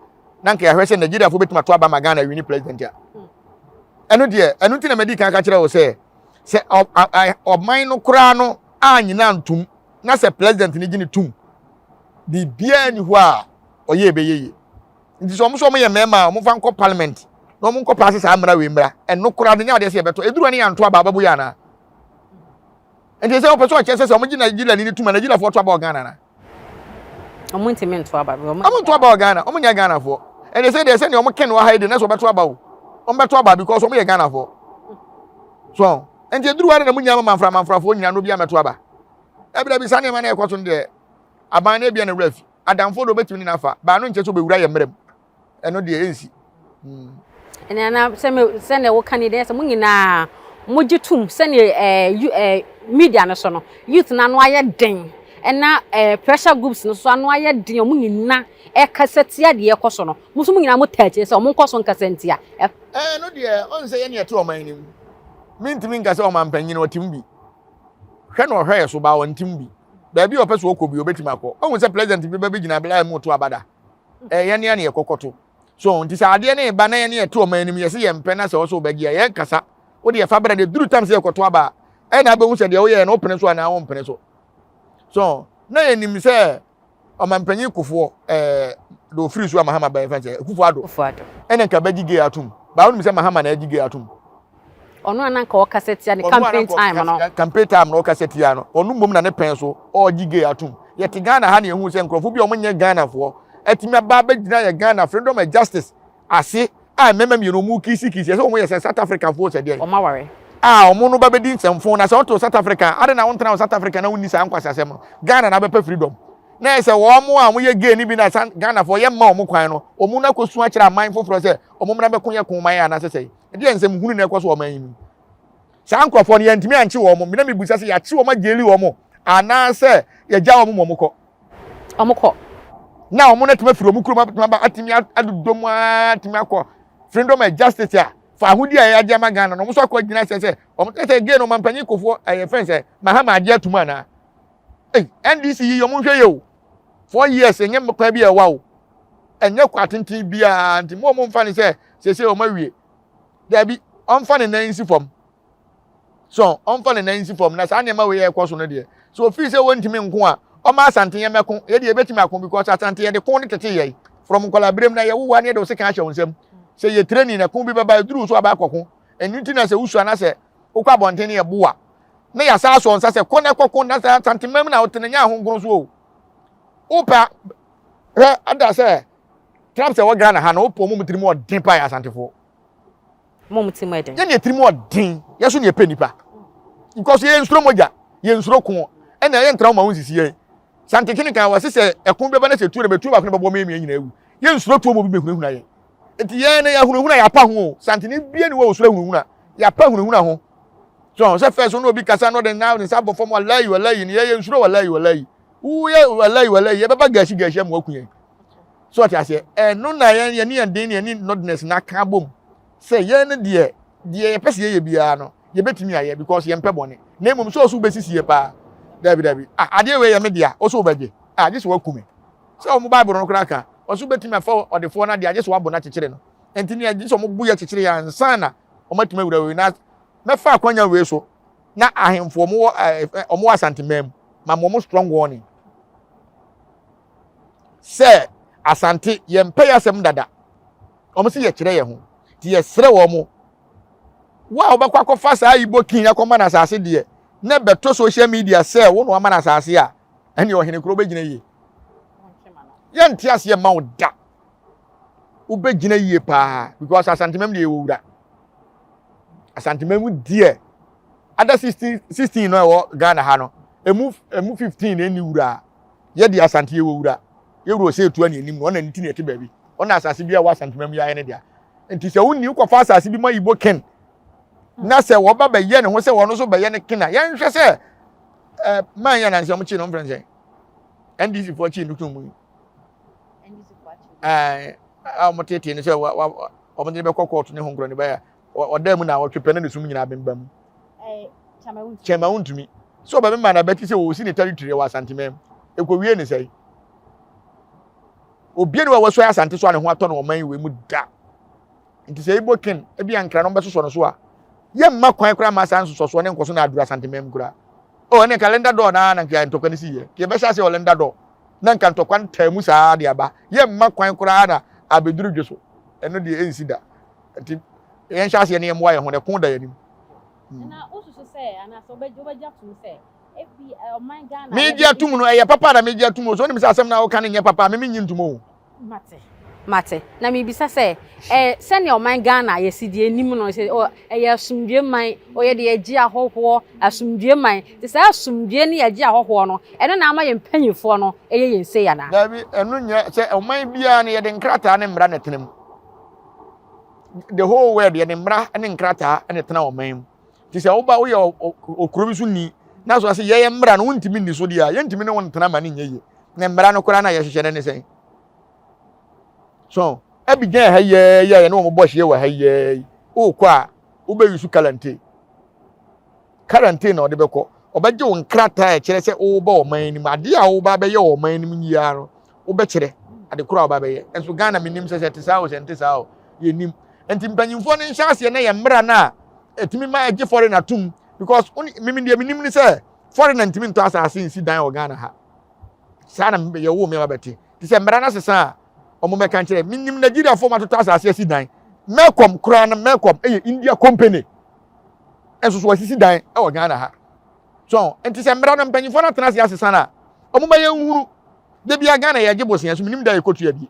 na nka yɛahwɛ sɛ Nigeriafoɔ bɛtumi ato aba ma Ghana wini president a. Ɛno deɛ ɛno nti na madi kan ka kyerɛ wo sɛ sɛ ɔman no koraa no anyina ntom na sɛ president no gye ne tom biribiara ni hɔ a ɔyɛ ɛbɛyɛ yie. Nti sɛ wɔn nso wɔyɛ mmarima a wɔmfa nkɔ parliament na wɔn nkɔ paase saa mmara wei mmra. Ɛno koraa no nyɛ adeɛ sɛ yɛbɛtɔ. Ɛduru ne yɛanto aba abɛbo yɛ anaa? Nti sɛ wɔpɛ sɛ ɔkyerɛ sɛ sɛ wɔgye Nigeria ni no tum a Nigeriafoɔ to aba wɔ Ghana anaa? Wɔn ntumi nto aba. Wɔn nto aba wɔ Ghana. Wɔn nyɛ Ghanafoɔ. Ɛnna sɛ deɛ sɛdeɛ wɔn kɛn wɔ ha yi deɛ na sɛ wɔbɛto aba o. Wɔn bɛto aba because wɔn yɛ Ghanafoɔ. So nti ɛduru hɔ na mo nyinaa manfra manfrafoɔ nyinaa no obi amɛto aba. Ɛbi dabi saa nneɛma na ɛkɔ so no deɛ aban no ebia na wura fi. Adamfo de obetumi ne no afa, but ɛno nkyerɛ sɛ obewura yɛn mmara mu. Ɛno deɛ ensi. Mm. Ɛnna na sɛ me sɛnea woka ne deɛ sɛ mo nyinaa mogye tom sɛnea ɛɛ ɛɛ media no so no youth no ano ayɛ den ɛna ɛɛ pressure groups no so ano ayɛ den wɔn nyinaa ɛkasa tia deɛ ɛkɔ so no mo nso mo nyinaa mo taa akyire sɛ wɔn nkɔ so nkasa ntia. Ɛɛ no deɛ ɔn sɛ yɛn yɛte ɔman no mu mintumi nka sɛ ɔmanpanyin ɔte mu bi hwɛ na ɔhwɛ yɛ so baa ɔnte mu bi. Baabi a ɔpɛ sɛ ɔkɔ bi ɔbɛtumi akɔ. Ɔhu sɛ president bi bɛbɛgyina bla mu to aba da. Ɛyɛ yɛn ne yɛkɔkɔto. So nti sɛ adeɛ no reba na yɛn ne yɛte ɔman anim yɛse yɛmpɛ na sɛ ɔsɛ ɔbɛgye a yɛnkasa. Wode yɛfa bra na ɛduru tam sɛ yɛkɔto aba a ɛna abɛhu sɛ deɛ woyɛɛ no wopene so anaa wompene so. So na yɛnim sɛ ɔmampanyin kofoɔ ɛɛ de ofiri so a Mahama bɛyɛ fɛn sɛ Akufo Addo ɛna nka bɛgye gay atom baa wonim sɛ Mahama na agye gay atom. Ɔno a na nka ɔkasa tia ne campaign time no. Campaign time na ɔkasa tia no ɔno mmom na ne pɛn so ɔregye gay atom. Yɛte Ghana ha na yɛhu sɛ nkurɔfoɔ bi a wɔnyɛ Ghanafoɔ atumi aba abɛgyina yɛ Ghana freedom and justice ase a mmarima mmienu wɔn kisikisi ɛsɛ wɔn yɛ sɛ South African foɔ sɛ deɛ. Wɔn aware. A wɔn no ba bɛdi nsɛmfo na sɛ wɔte South Africa ade na wɔntena wɔ South Africa na wɔnni saa nkwasi asɛm no Ghana na abɛpɛ freedom na ɛsɛ wɔn a wɔyɛ gay no bi na Ghana foɔ yɛ mma wɔn kwan no wɔn no akɔsu akyerɛ aman foforɔ sɛ wɔn mmra bɛko yɛ ko man anaasɛ sɛ ɛdeɛ nsɛm hunu na ɛkɔ so ɔman yi mu saa nkurɔfoɔ no yɛntumi ankye wɔn mena mebusa sɛ yɛakye wɔn agyeli wɔn anaasɛ yɛgya wɔn ma wɔn kɔ Wɔn kɔ. Na wɔn no atumi afiri wɔn kurom atumi aba atumi adodɔ mu ara atumi akɔ freedom and justice a fa ahodi a yɛagye ama Ghana no wɔn nso akɔ gyina sɛ sɛ wɔn sɛ sɛ gay no ɔmampanyin kofoɔ ɛyɛ fɛn sɛ Mahama agye atum anaa ei NDC yi wɔn nhwɛ yɛ o 4 years ɛnyɛ kwan bi a ɛwa o ɛnyɛ kɔ atenten biara nti mo a wɔn mfa ne sɛ sese wɔn awie daabi ɔmfa ne nan nsi fam. So ɔmfa ne nan nsi fam na saa nneɛma wei a ɛkɔ so no deɛ, sɛ ofii sɛ wɔntumi nko a, ɔma Asante yɛn mɛko. Yɛ deɛ yɛbɛtumi ako because Asante yɛde ko ne tete yɛn from nkwadaa berem na yɛwowa ne yɛde wo sekan ahyɛ wo nsam. Sɛ yɛ training na ko bi bɛba ɛduru so aba akɔko. Ɛno nti na sɛ wosua na sɛ wokɔ abɔnten ne yɛboa na yɛasa asɔ nsa sɛ kɔ na kɔko na sɛ Asante mam na wotena nyɛ ahonkron so o. Wopɛ hwɛ ada sɛ Trump sɛ wɔ Ghana ha no wopɛ ɔmo mu tirim ɔden paa yɛ Asantefoɔ. Mo mo tirim ɛden. Yɛn yɛ tirim ɔden yɛ so ne yɛpɛ nipa. Because yɛn nsuro mogya yɛn nsuro ko ɛna yɛn ntra wɔn sisi yɛn. Santetene kan wɔsi sɛ ɛko bɛba na sɛ tuo na bɛtuo baako na bɛbɔ mmienu nyinaa awu. Yɛn nsuro tuo mu obi bɛhunahuna yɛn. Nti yɛn no yɛhunahuna yɛapa ho o. Santene bie ne wɔ osuro hunahuna yɛapa hunahuna ho. So sɛ fɛ so na obi kasa na ɔde na ne nsa bɔ fam walayi walayi ne yɛyɛ nsuro walayi walayi. Woyɛ walayi walayi yɛbɛba gahyi gahyi ama waku yɛn. So ɔte aseɛ? Ɛno na yɛn yɛne yɛn den ne yɛne nɔdness na aka abom sɛ yɛn no deɛ deɛ yɛpɛ sɛ yɛyɛ biara no yɛbɛtumi ayɛ because yɛmpɛ bɔne na mmom sɛ ɔso wobɛsisi yɛ paa dabi dabi ah adeɛ wei yɛ me dea ɔso wobɛgye ah gye sɛ waku me sɛ wɔn bible no koraa ka ɔso wobɛtumi afa ɔdefoɔ no adeɛ agye sɛ wabɔ no akyekyere no nti ne agye sɛ wɔn bo yɛ kyekyere yɛ ansa na wɔn atumi awura wei na mɛfa akwanya wei so na ahemfo wɔn wɔ ɛɛ wɔn wɔ asanteman mu ma wɔn strong warning sɛ Asante yɛmpɛ yɛ asɛm dada. Wɔn sɛ yɛkyerɛ yɛn ho. Nti yɛsrɛ wɔn mo. Wo a wobɛkɔ akɔfa saa Igbo king akɔma no asase deɛ, na bɛtɔ social media sɛ wo na wama no asase a, ɛne ɔhene koro wobɛgyina yie. Yɛnte aseɛ mma wo da. Wobɛgyina yie paa because Asantemam deɛ yɛwɔ wura. Asantemam deɛ ada 16 16 no ɛwɔ Ghana ha no, emu emu 15 na ɛnni wura. Yɛ deɛ Asante yɛwɔ wura. Yɛ wura ɔsɛ etu ani anim no, ɔna ne ti na ɛte baabi. Ɔna asase bi a ɛwɔ Asantema mu yɛ ne dea. Nti sɛ wonni wokɔfa asase bi ma Igbo ken na sɛ wɔba bɛyɛ ne ho sɛ wɔn nso bɛyɛ ne ken a, yɛnhwɛ sɛ ɛɛ man yɛ nansi wɔn kyi no mfrɛ nsɛn. NDC foɔ kyi no tum mu yi. Ɛɛ a wɔn tete no sɛ wa wa wɔn de bɛkɔ kɔɔto ne ho nkorɔ ne bɛyɛ ɔdan mu na ɔtwe pɛ ne ne sum nyinaa bɛmba mu. Kyɛma wontumi. Sɛ ɔbɛmema no abɛte sɛ ɔsi ne territory wɔ Asanteman mu. Ɛkɔwie ne sɛe. Obia ni wɔ wɔsɔe Asante so a ne ho atɔ no ɔman wei mu da. Nti sɛ Igbo king ebi ankra no bɛsosɔ no so a, yɛmma kwan koraa ma saa nsosɔsoɔ ne nkɔso na aduru Asanteman mu koraa. Oh, ɛne nka Linda Door na na nka ntɔkwa no si yɛ. Yɛbɛhyɛ ase wɔ Linda Door na nka ntɔkwa no taa mu saa de aba. Yɛmma kwan koraa na abɛduru dwe so. Ɛno deɛ ɛnsi da. Nti yɛnhyɛ aseɛ ne yɛmmoa yɛn ho na ɛko da yɛn anim. Na wosusu sɛ anaasɛ wobɛgye atom sɛ ebi ɔman Ghana. Megye atom no ɛyɛ papa na megye atom o. So wonim sɛ asɛm no a woka no nyɛ papa a me mennye ntom o. Mate. Mate. Na mebisa sɛ ɛ sɛnea ɔman Ghana yɛsi deɛ anim no sɛ ɔ ɛyɛ asomdwoe man ɔyɛ deɛ yɛgye ahɔhoɔ asomdwoe man te saa asomdwoe ne yɛgye ahɔhoɔ no ɛno na ama yɛn mpanyinfoɔ no ɛyɛ yɛn sei anaa? Daabi, ɛno nyɛ sɛ ɔman biara no yɛde nkrataa ne mmara na ɛtena mu. The whole world yɛde mmara ne nkrataa na ɛtena ɔman mu. Nti sɛ woba woyɛ okuro bi so ni na so ase yɛyɛ mmara no wontumi nni so deɛ a yɛntumi ne wo ntena ma ne nyɛ yie. Na mmara no koraa na yɛhyehyɛ no ne sɛn? So Abidjan ha yɛɛ yɛ yɛne wɔn bɔ hyeɛ wɔ ha yɛɛ wokɔ a wobɛyi so kalante. Quarantine na ɔde bɛkɔ. Ɔbɛgye wo nkrataa a ɛkyerɛ sɛ woba ɔman no mu. Adeɛ a woba abɛyɛ wɔ ɔman no mu nyinaa no, wobɛkyerɛ ade korɔ a woba abɛyɛ. Nso Ghana menim sɛ sɛ ɛte saa o, sɛ ɛnte saa o, yɛnnim. Nti mpanyinfoɔ no nhyɛ aseɛ na yɛ mmara no a ɛtumi ma ɛgye foreigner tom because mimi deɛ menim ne sɛ foreigner ntumi ntɔ asase nsi dan wɔ Ghana ha. Saa na yɛwoo me ma bɛte. Te sɛ mmara no asesa a, wɔn mɛka nkyerɛ. Menim Nigeriafoɔ ma atotɔ asase asi dan. Melcom koraa no, Melcom ɛyɛ India company. Nso so wɔasisi dan wɔ Ghana ha. So nti sɛ mmara no mpanyinfoɔ no atena ase asesa no a, wɔn ma yɛn nhunu. Da bia Ghana yɛgye bosea so menim da yɛkɔtua bi.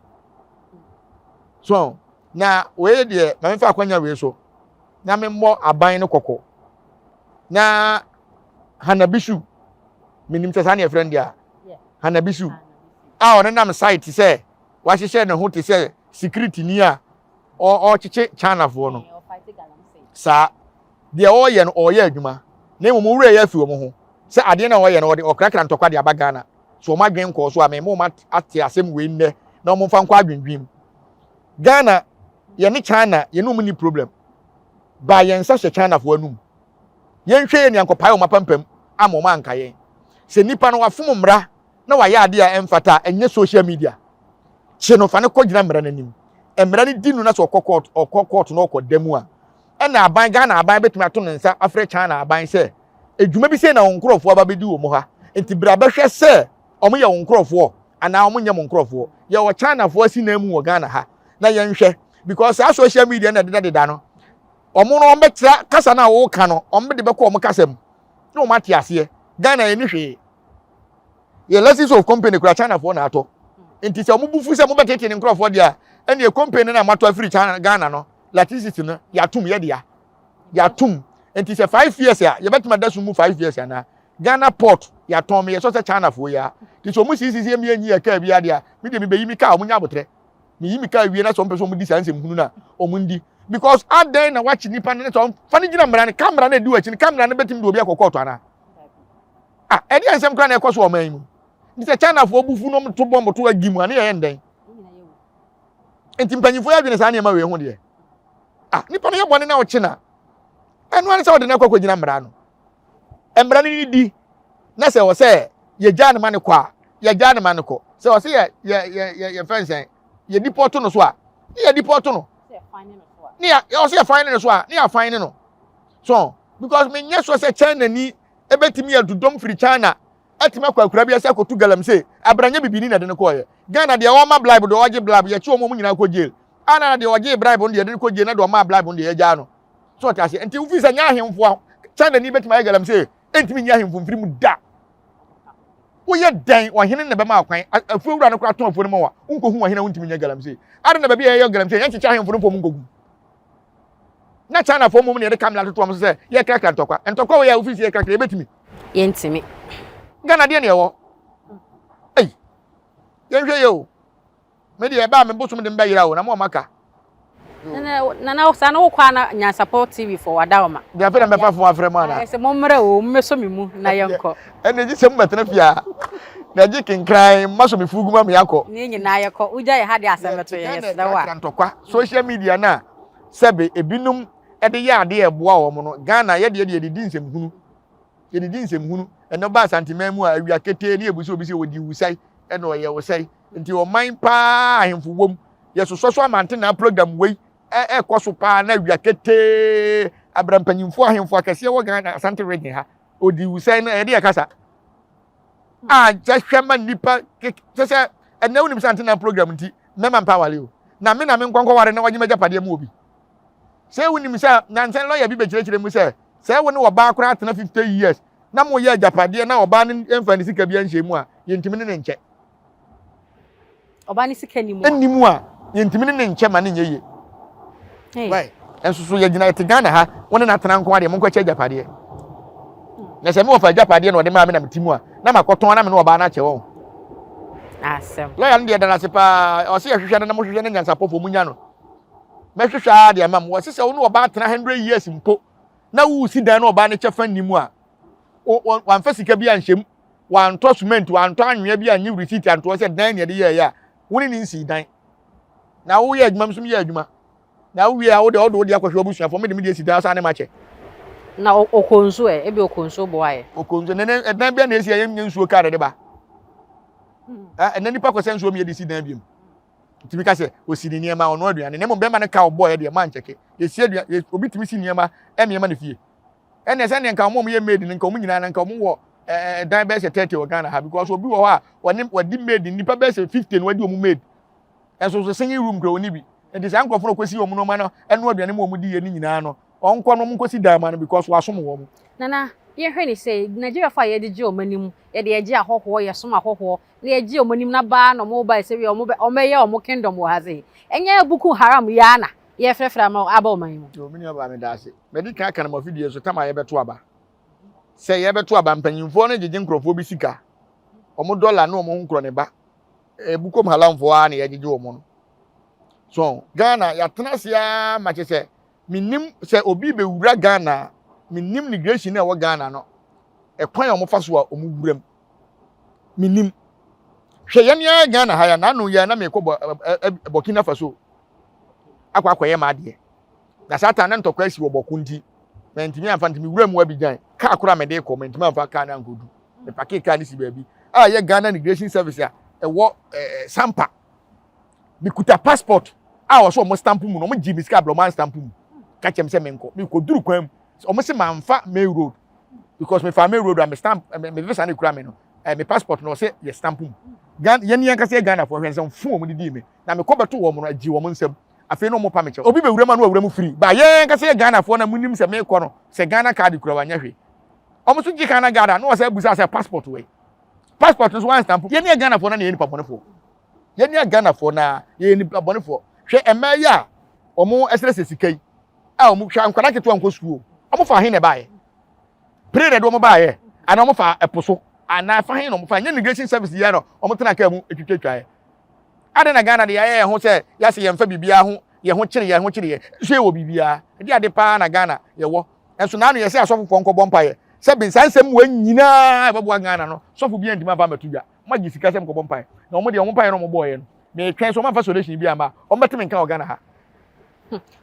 So na wei deɛ ma memfa akwanya wei so na memmɔ aban no kɔkɔ na Hanabisu menim sɛ saa ne yɛfrɛ no deɛ a Hanabisu a ɔnenam site sɛ wahyehyɛ ne ho te sɛ security ni a ɔrekyekye Chinafoɔ no saa deɛ ɔreyɛ no ɔreyɛ adwuma na mmom owura yɛ afi wɔn ho sɛ adeɛ na ɔreyɛ no ɔde ɔkrakra ntɔkwa de aba Ghana so wɔn adwene nkɔɔ so a mɛma wɔn ate asɛm wei nnɛ na wɔn mfa nkɔ adwendwen mu Ghana yɛne China yɛne wɔn ni problem ba yɛn nsa hyɛ Chinafoɔ anum yɛnhwɛ yɛn nea nkɔpae wɔn apampam ama wɔn anka yɛn sɛ nipa no wafom mmara na wayɛ adeɛ a ɛmfata a ɛnyɛ social media kye no fa no kɔgyina mmara no anim mmara no di no na sɛ ɔkɔ court ɔkɔ court na ɔkɔ da mu a ɛna aban Ghana aban bɛtumi ato ne nsa afrɛ China aban sɛ edwuma bi sei na wɔn nkorɔfoɔ aba bɛdi wɔn ha nti bra bɛhwɛ sɛ wɔn yɛ wɔn nkorɔfoɔ anaa wɔn nyɛ wɔn nkorɔfoɔ. Yɛwɔ Chinafoɔ asi nan mu wɔ Ghana ha na yɛnhwɛ because saa social media na ɛdeda deda no wɔn no wɔn bɛkyerɛ kasa no a wɔreka no wɔn de bɛkɔ wɔn kasa mu na wɔn ate aseɛ. Ghana yɛn ni hwee. Yɛ license of company kura Chinafoɔ na atɔ nti sɛ wɔn bu fu sɛ wɔbɛtete ne nkorɔfoɔ deɛ a ɛnneɛ company no a wɔatɔ afiri China Ghana no electricity no yɛatom yɛ dea yɛatom nti sɛ 5 years a yɛbɛtumi ada so mu 5 years anaa. Ghana port yɛatɔn mi yɛsɔ sɛ Chinafoɔ yi a nti sɛ wɔn sisi sɛ mi enyi yɛ kaa bi adeɛ a mi deɛ mi bɛyi mi kaa wɔn nya abotire mi yi mi kaa wie na sɛ wɔn pɛ sɛ wɔn di saa nsɛm hunu na wɔn ndi because adan na wakye nipa no sɛ wɔn fa ne gyina mmara no camera no edi wɔ akyi no camera no bɛtumi de obi akɔ kɔɔto anaa. Ah, ɛdeɛ nsɛm koraa na ɛkɔ so wɔ ɔman yi mu nti sɛ Chinafoɔ bu fu na wɔn to bɔmbo to agi mu a ne yɛ yɛ ndɛn nti mpanyinfoɔ yɛ adwene saa nneɛma wei ho deɛ. Ah, nipa no yɛ bɔne na ɔkye na ɛno ara sɛ ɔde no akɔ akɔgyina mmara no mmara no ni di na sɛ wɔ sɛ yɛgyaa ne ma no kɔ a yɛgyaa ne ma no kɔ sɛ wɔ sɛ yɛ yɛ yɛ yɛ yɛfɛn sɛn yɛ deport no so a ne yɛ deport no ne yɛ ɔsɛ yɛ fine no so a ne yɛ fine no so because menyɛ so sɛ China ni ebetumi adudɔm firi China atumi akɔ akura bi ase akɔtu galamsey abranyɛ bibini na de no kɔɔyɛ. Ghana deɛ ɔma bribe deɛ ɔgye bribe yɛkye wɔn nyinaa kɔ jail ana deɛ ɔgye bribe no deɛ yɛde no kɔ jail na deɛ ɔma bribe no deɛ yɛgyaa no so ɔte aseɛ. Nti wofi sɛ nyɛ ahemfo a China ni bɛtumi ayɛ galamsey ɛntumi nyɛ ahemfo mfiri mu da. Woyɛ dɛn ɔhene na bɛma akwan afuo wura no koraa tɔn afuo no ma wa wonkɔhu ɔhene a wontumi nyɛ galamsey ade na baabi a yɛyɛ galamsey yɛnkyekyɛ ahemfo no mpo nkɔgu na China fo mmom na yɛde kamera toto wɔn so sɛ yɛkrakra ntɔkwa ntɔkwa wɔ yɛ a wofi sɛ yɛkrakra yɛbɛtumi. Yɛntumi. Ghana deɛ na yɛwɔ ei yɛnhwɛ yɛ o me deɛ ɛbaa me bosom de mbɛyera o na mo ɔma ka. Nana saa na wokɔ ana Nyansapɔ TV fo wada ɔma. Deɛ afei na mɛfa fo afrɛ mu ana. Sɛ mommrɛ o mmɛsɔ me mu na yɛnkɔ. Ɛna gye sɛ mobɛtena fie a na gye kenkran mmasɔ me fugu ma me akɔ. Ne nyinaa yɛkɔ wogya yɛ ha de asɛm bɛto yɛn yɛsrɛ wo a. Ntɔkwa social media na sɛbe ebinom de yɛ adeɛ ɛboa wɔn no Ghana yɛdeɛ deɛ yɛdedi nsɛmhunu yɛdedi nsɛmhunu ɛnɛ ɔba Asanteman mu a awia ketee ne yɛbu sɛ obi sɛ wɔdi wusɛe ɛna ɔyɛ wusɛe nti ɔman paa ahemfo wom yɛsosɔ so amante na program wei ɛkɔ so paa na awia ketee abira mpanyinfoɔ ahemfo akɛseɛ wɔ Ghana Asante region ha odi wusɛe no ɛyɛ de yɛ kasa a kyɛ hwɛ ma nipa kyɛ sɛ ɛnɛ wonim sɛ antena program nti mɛma mpa awale o na me na me nkɔnkɔ ware na wɔgye m'agyapadeɛ mu obi sɛ wonim sɛ nansɛn lɔya bi bɛkyerɛkyerɛ mu sɛ sɛ wo ne ɔbaa koraa atena 50 years na moyɛ agyapadeɛ na ɔbaa no mfa ne sika bi anhyɛ mu a yɛntumi ne ne nkyɛ. Ɔbaa ne sika ni mu a ɛnni mu a yɛntumi ne ne nkyɛ ma ne nyɛ yie. Right, ɛnso so yɛgyina yɛte Ghana ha wo ne n'atena nko adeɛ monkɔkyɛ agyapadeɛ na sɛ mewɔfa agyapadeɛ na ɔde maa me na mete mu a na makɔtɔn na me ne ɔbaa no akyɛ wɔn. Asɛm. Lɔya no deɛ da no ase paa ɔsɛ yɛhwehwɛ no na mohwehwɛ no nyansapɔfoɔ munya no mɛhwehwɛ ara deɛ ama mo. Wɔse sɛ wo ne ɔbaa tena 100 years mpo na wosi dan na ɔbaa no kyɛ fa nni mu a wamfa sika bi anhyɛ mu wantɔ cement wantɔ anwea bi annye receipt antoɔ sɛ dan ne ɛde yɛɛyɛ a wo ne ne nsii dan na woyɛ adwuma nso meyɛ adwuma na wowie a wode ɔde wode akɔhwɛ w'abusuafoɔ mede mede asi dan asa ne makyɛ. Na ɔkɔ nsuo ɛ ebi ɔkɔ nsuo boa yɛ. Ɔkɔ nsuo nene ɛdan bia na esi a yɛnyɛ nsuo kaa de ba ɛnɛ nipa kɔsɛ nsuo mi yɛde si dan bi mu ntumi ka sɛ osi ne nneɛma ɔno aduane na mmom bɛrima no ka ɔbɔɔ yɛ deɛ maa nkyɛke yɛsi aduane obi tumi si nneɛma ɛnneɛma ne fie ɛnna sɛ nka wɔn a wɔyɛ maid no nka wɔn nyinaa nka wɔn wɔ ɛɛ dan bɛyɛ sɛ 30 wɔ Ghana ha because obi wɔ hɔ a wɔne wɔdi maid nipa bɛyɛ sɛ 50 na wɔdi wɔn maid ɛnso so single room kura wɔn ni bi nti saa nkurɔfoɔ no kɔsi wɔn nneɛma no ɛno aduane mu wɔn di yɛ ne nyinaa no ɔnkɔ no wɔn nkɔsi dan ma no because wɔasom wɔn. Nana, yɛhwɛ ne sɛ Nigeria fo a yɛde gye wɔn anim yɛde yɛgye ahɔhoɔ yɛsom ahɔhoɔ na yɛgye wɔn anim na baa na wɔn ba sɛ wɔn bɛ wɔn bɛyɛ wɔn kingdom wɔ ha sɛ ɛnyɛ Boko Haram yi ara na yɛfrɛfrɛ ama aba ɔman yi mu. Yo, me nua baa me da ase. Mɛdi kan aka no mo afidie so tam a yɛbɛto aba. Sɛ yɛbɛto aba mpanyinfoɔ no gyegye nkurɔfoɔ bi sika. Wɔn dɔla ne wɔn ho nkorɔ ne ba. Boko Haramfoɔ ara na yɛgyegye wɔn no. So Ghana yɛatena ase ara ma kyɛ sɛ menim sɛ obi bɛwura Ghana a menim migration a ɛwɔ Ghana no ɛkwan a wɔfa so a wɔn wura mu. Menim. Hwɛ yɛn ara Ghana ha ya n'ano yɛ na mekɔ Burkina Faso akɔ akɔyɛ m'adeɛ. Na saa time na ntɔkwa asi wɔ Bɔko nti mantumi amfa nti mewura mu Abidjan kaa koro a mede kɔ mantumi amfa kaa no ankɔdu. Mepakee kaa no si baabi a ɛyɛ Ghana Immigration Service a ɛwɔ ɛɛ Sampa. Mekuta passport a wɔsɛ wɔn stamp mu no wɔn gye me sika abirɛ wɔn anstamp mu. Ka kyerɛ me sɛ menkɔ. Mekɔduru kwan mu, wɔn se mamfa main road because mefa main road a me stamp me me visa no kura me no eh, me passport no ɔsɛ yɛ stamp mu. Ghana yɛn yɛn kasa yɛ Ghana foɔ hwɛ nsɛm fo wɔn de dii me na mekɔ bɛto wɔn no agye wɔn nsam. Afei na wɔn pa me kyɛw. Obi bɛwura mu a na wawura mu free. Ba yɛn kasa yɛ Ghana foɔ na munim sɛ mekɔ no sɛ Ghana card kura wanyɛ hwee. Wɔn nso gye Ghana card a na wɔsɛ abusa sɛ passport wɔ yi. Passport nso wɔn stamp. Yɛn yɛ Ghana foɔ na yɛ nipa bɔnefoɔ. Yɛn yɛ Ghana foɔ na yɛ nipa bɔnefoɔ. Hwɛ mmaa yi a wɔn ɛsrɛsrɛ sika yi a wɔn hwɛ nkwadaa ketewa nkɔ sukuu wɔn fa he na ɛbaeɛ pere na ɛde wɔn baeɛ anaa wɔn fa ɛpo so anaa fa he na wɔn fa nyɛ immigration service yɛ no wɔn tena kaa mu etwitwatwaeɛ ade na Ghana de yɛayɛ yɛn ho sɛ yɛasɛ yɛn fa biribiara ho yɛn ho kyere yɛn ho kyere yɛn nso yɛ wɔ biribiara ɛde ade paa na Ghana yɛwɔ nso naano yɛsɛ asɔfofoɔ nkɔbɔ mpaeɛ sɛ bensa nsɛm wɔ nyinaa ɛbɛboa Ghana no sɔfo bi antumi amfa ammɛto dwa moagye sika sɛ mokɔbɔ mpaeɛ na wɔn deɛ wɔn mpaeɛ no wɔn bɔɔyɛ no metwɛn so wɔn amfa solution bi amma wɔn bɛte me nka wɔ Ghana ha.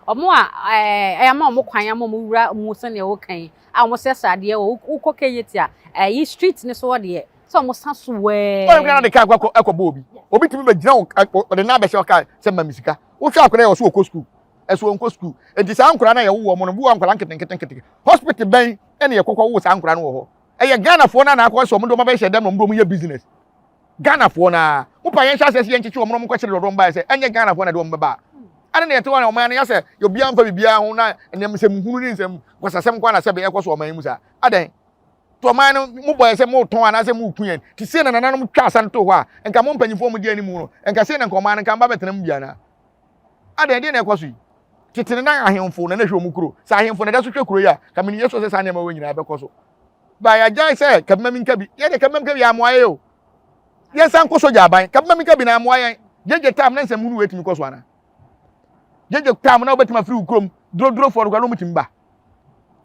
Wɔn a ɛɛ ama wɔn kwan ama wɔn wura mu sɛnea wɔka yi a wɔn srɛsrɛ adeɛ wɔ wokɔ KJT a ɛyi street ne so hɔ deɛ sɛ wɔn sa so wɛɛ. Wɔn kura de kaa kɔ ɛkɔ bɔ obi obi tumi bɛ gyina wɔn ɔde nan abɛhyɛ ɔkaa sɛ ma mi sika wohwɛ akora yɛ ɔso ɔkɔ sukuu ɛso ɔnkɔ sukuu nti saa nkora no a yɛwo wɔn no bi wɔ nkora nketenkete nkete hospital bɛn ɛna yɛkɔkɔ wo saa nkora no wɔ hɔ ɛyɛ Ghanafoɔ no na akɔ sɛ wɔn de wɔn abɛhyɛ dɛm na wɔn de wɔn yɛ business Ghanafoɔ no ara. Mo pa yɛn hyɛ aseɛ sɛ yɛn kyekye wɔn na wɔn nkɔkyere deɛ wɔn baeɛ sɛ ɛnyɛ Ghanafoɔ na ɛde wɔn bɛba a. Ɛne na yɛte hɔ na ɔman no yɛasɛ obiara mfa biribiara ho na nneɛma nsɛm hunu ne nsɛm kwasasɛm nko ara na sɛbe ɛkɔ so ɔman yi mu saa. Adɛn? To ɔman no mo bɔ yɛ sɛ mo tɔn anaasɛ mo ku yɛn. Te sei na nananom twa asa no too hɔ a nka mo mpanyinfoɔ mo di anim no nka sei na nka ɔman no nka mba bɛtena mu bi anaa? Adɛn deɛ na ɛkɔ so yi? Tete no na ahemfo na na ɛhwɛ wɔn kuro. Sɛ ahemfo na ɛda so hwɛ kuro yi a, ka menim yɛ sure sɛ saa nneɛma wɔ nyinaa bɛkɔ so. Ba yɛagyae sɛ kabima mi nka bi. Yɛde kabima mi nka bi yɛ amoa yɛ o. Yɛnsan nkɔ sogya aban. Kabima mi nka bi na amoa yɛn. Gyegye tam na nsɛm hunu wɔ etumi kɔ so ana? Gyegye tam na wobɛtumi afiri wo kurom durodurofoɔ no koraa na wɔtumi ba.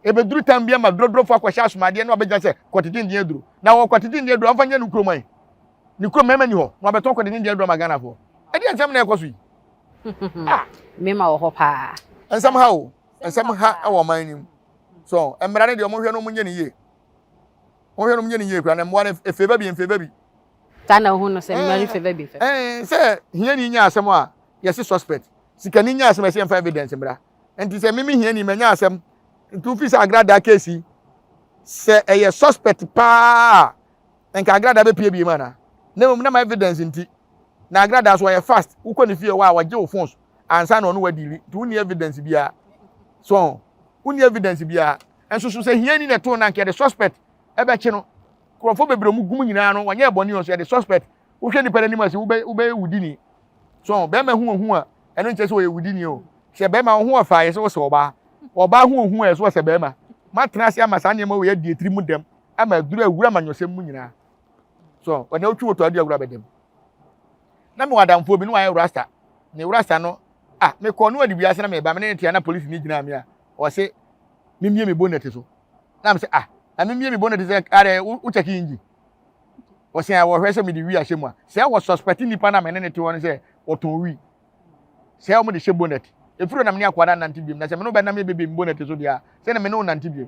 Ebeduru tam bi ama durodurofoɔ akɔhyɛ asomadeɛ na wabɛgyina sɛ kɔtete ndeɛ aduro. Na wɔ kɔtete ndeɛ aduro amfa nyɛ ne kurom ayi. Ne kurom mmarima ni hɔ na wabɛtɔn kɔtete ndeɛ aduro ama Ghanafoɔ. Ɛdeɛ nsɛm na ɛkɔ so yi. Ah. Mmarima wɔ hɔ paa. Nsɛm ha o. Nsɛm ha wɔ ɔman no mu. So mmara no deɛ wɔn hwɛ no wɔn nyɛ ne yie. Wɔn hwɛ no wɔn nyɛ ne yie kura na mmoa no efeeva bi mfeeva bi. Saa na ohun no sɛ mmara no feva bi mfeeva. Ɛɛ sɛ hiani nya asɛm a yɛsi suspect. Sikani nya asɛm a yɛsi yɛnfa evidence mmra. Nti sɛ mimi hiani manya asɛm nti wofi sɛ agradaa case yi sɛ ɛyɛ suspect paa nka agradaa bɛpie bie mu anaa? Na mmom na ma evidence nti na agradaa so ɔyɛ fast wokɔ ne fie hɔ a wɔgye wo phones ansa na ɔno wadili nti wonni evidence biara so wonni evidence biara nso so sɛ hiani na ɛtoo na nka yɛde suspect ɛbɛkye no nkurɔfoɔ bebree ɔmo gum nyinaa no wɔnyɛ bɔne o so yɛde suspect wohwɛ nipa n'anim ase wobɛ wobɛyɛ wudini so bɛrima hu ohu a ɛno nkyerɛ sɛ ɔyɛ wudini o sɛ bɛrima ho ɔfa yɛ sɛ wɔsɛ ɔbaa ɔbaa ho ohu a yɛ sɛ wɔsɛ bɛrima matena ase ama saa nneɛma wɔ yɛ adi etiri mu dɛm ama aduru awura amanyɔsɛm mu nyinaa so ɔna otwi woto adi awura bɛdɛm na mewɔ adamfoɔ bi na wayɛ rasta ne rasta no ah mekɔ no adi wiase na meba me ne ne tea na polisi ni gyina me a ɔse memie me bonnet so na me sɛ ah na memie me bonnet sɛ adɛ wo check engine ɔsɛ a wɔhwɛ sɛ mede wi ahyɛ mu a sɛ wɔ suspect nipa na me ne ne te hɔ no sɛ wɔtɔn wi sɛ wɔn de hyɛ bonnet efiri na me ne akoa na nante biem na sɛ me ne wo bɛnam yɛ bebe bonnet so deɛ a sɛ na me ne wo nante biem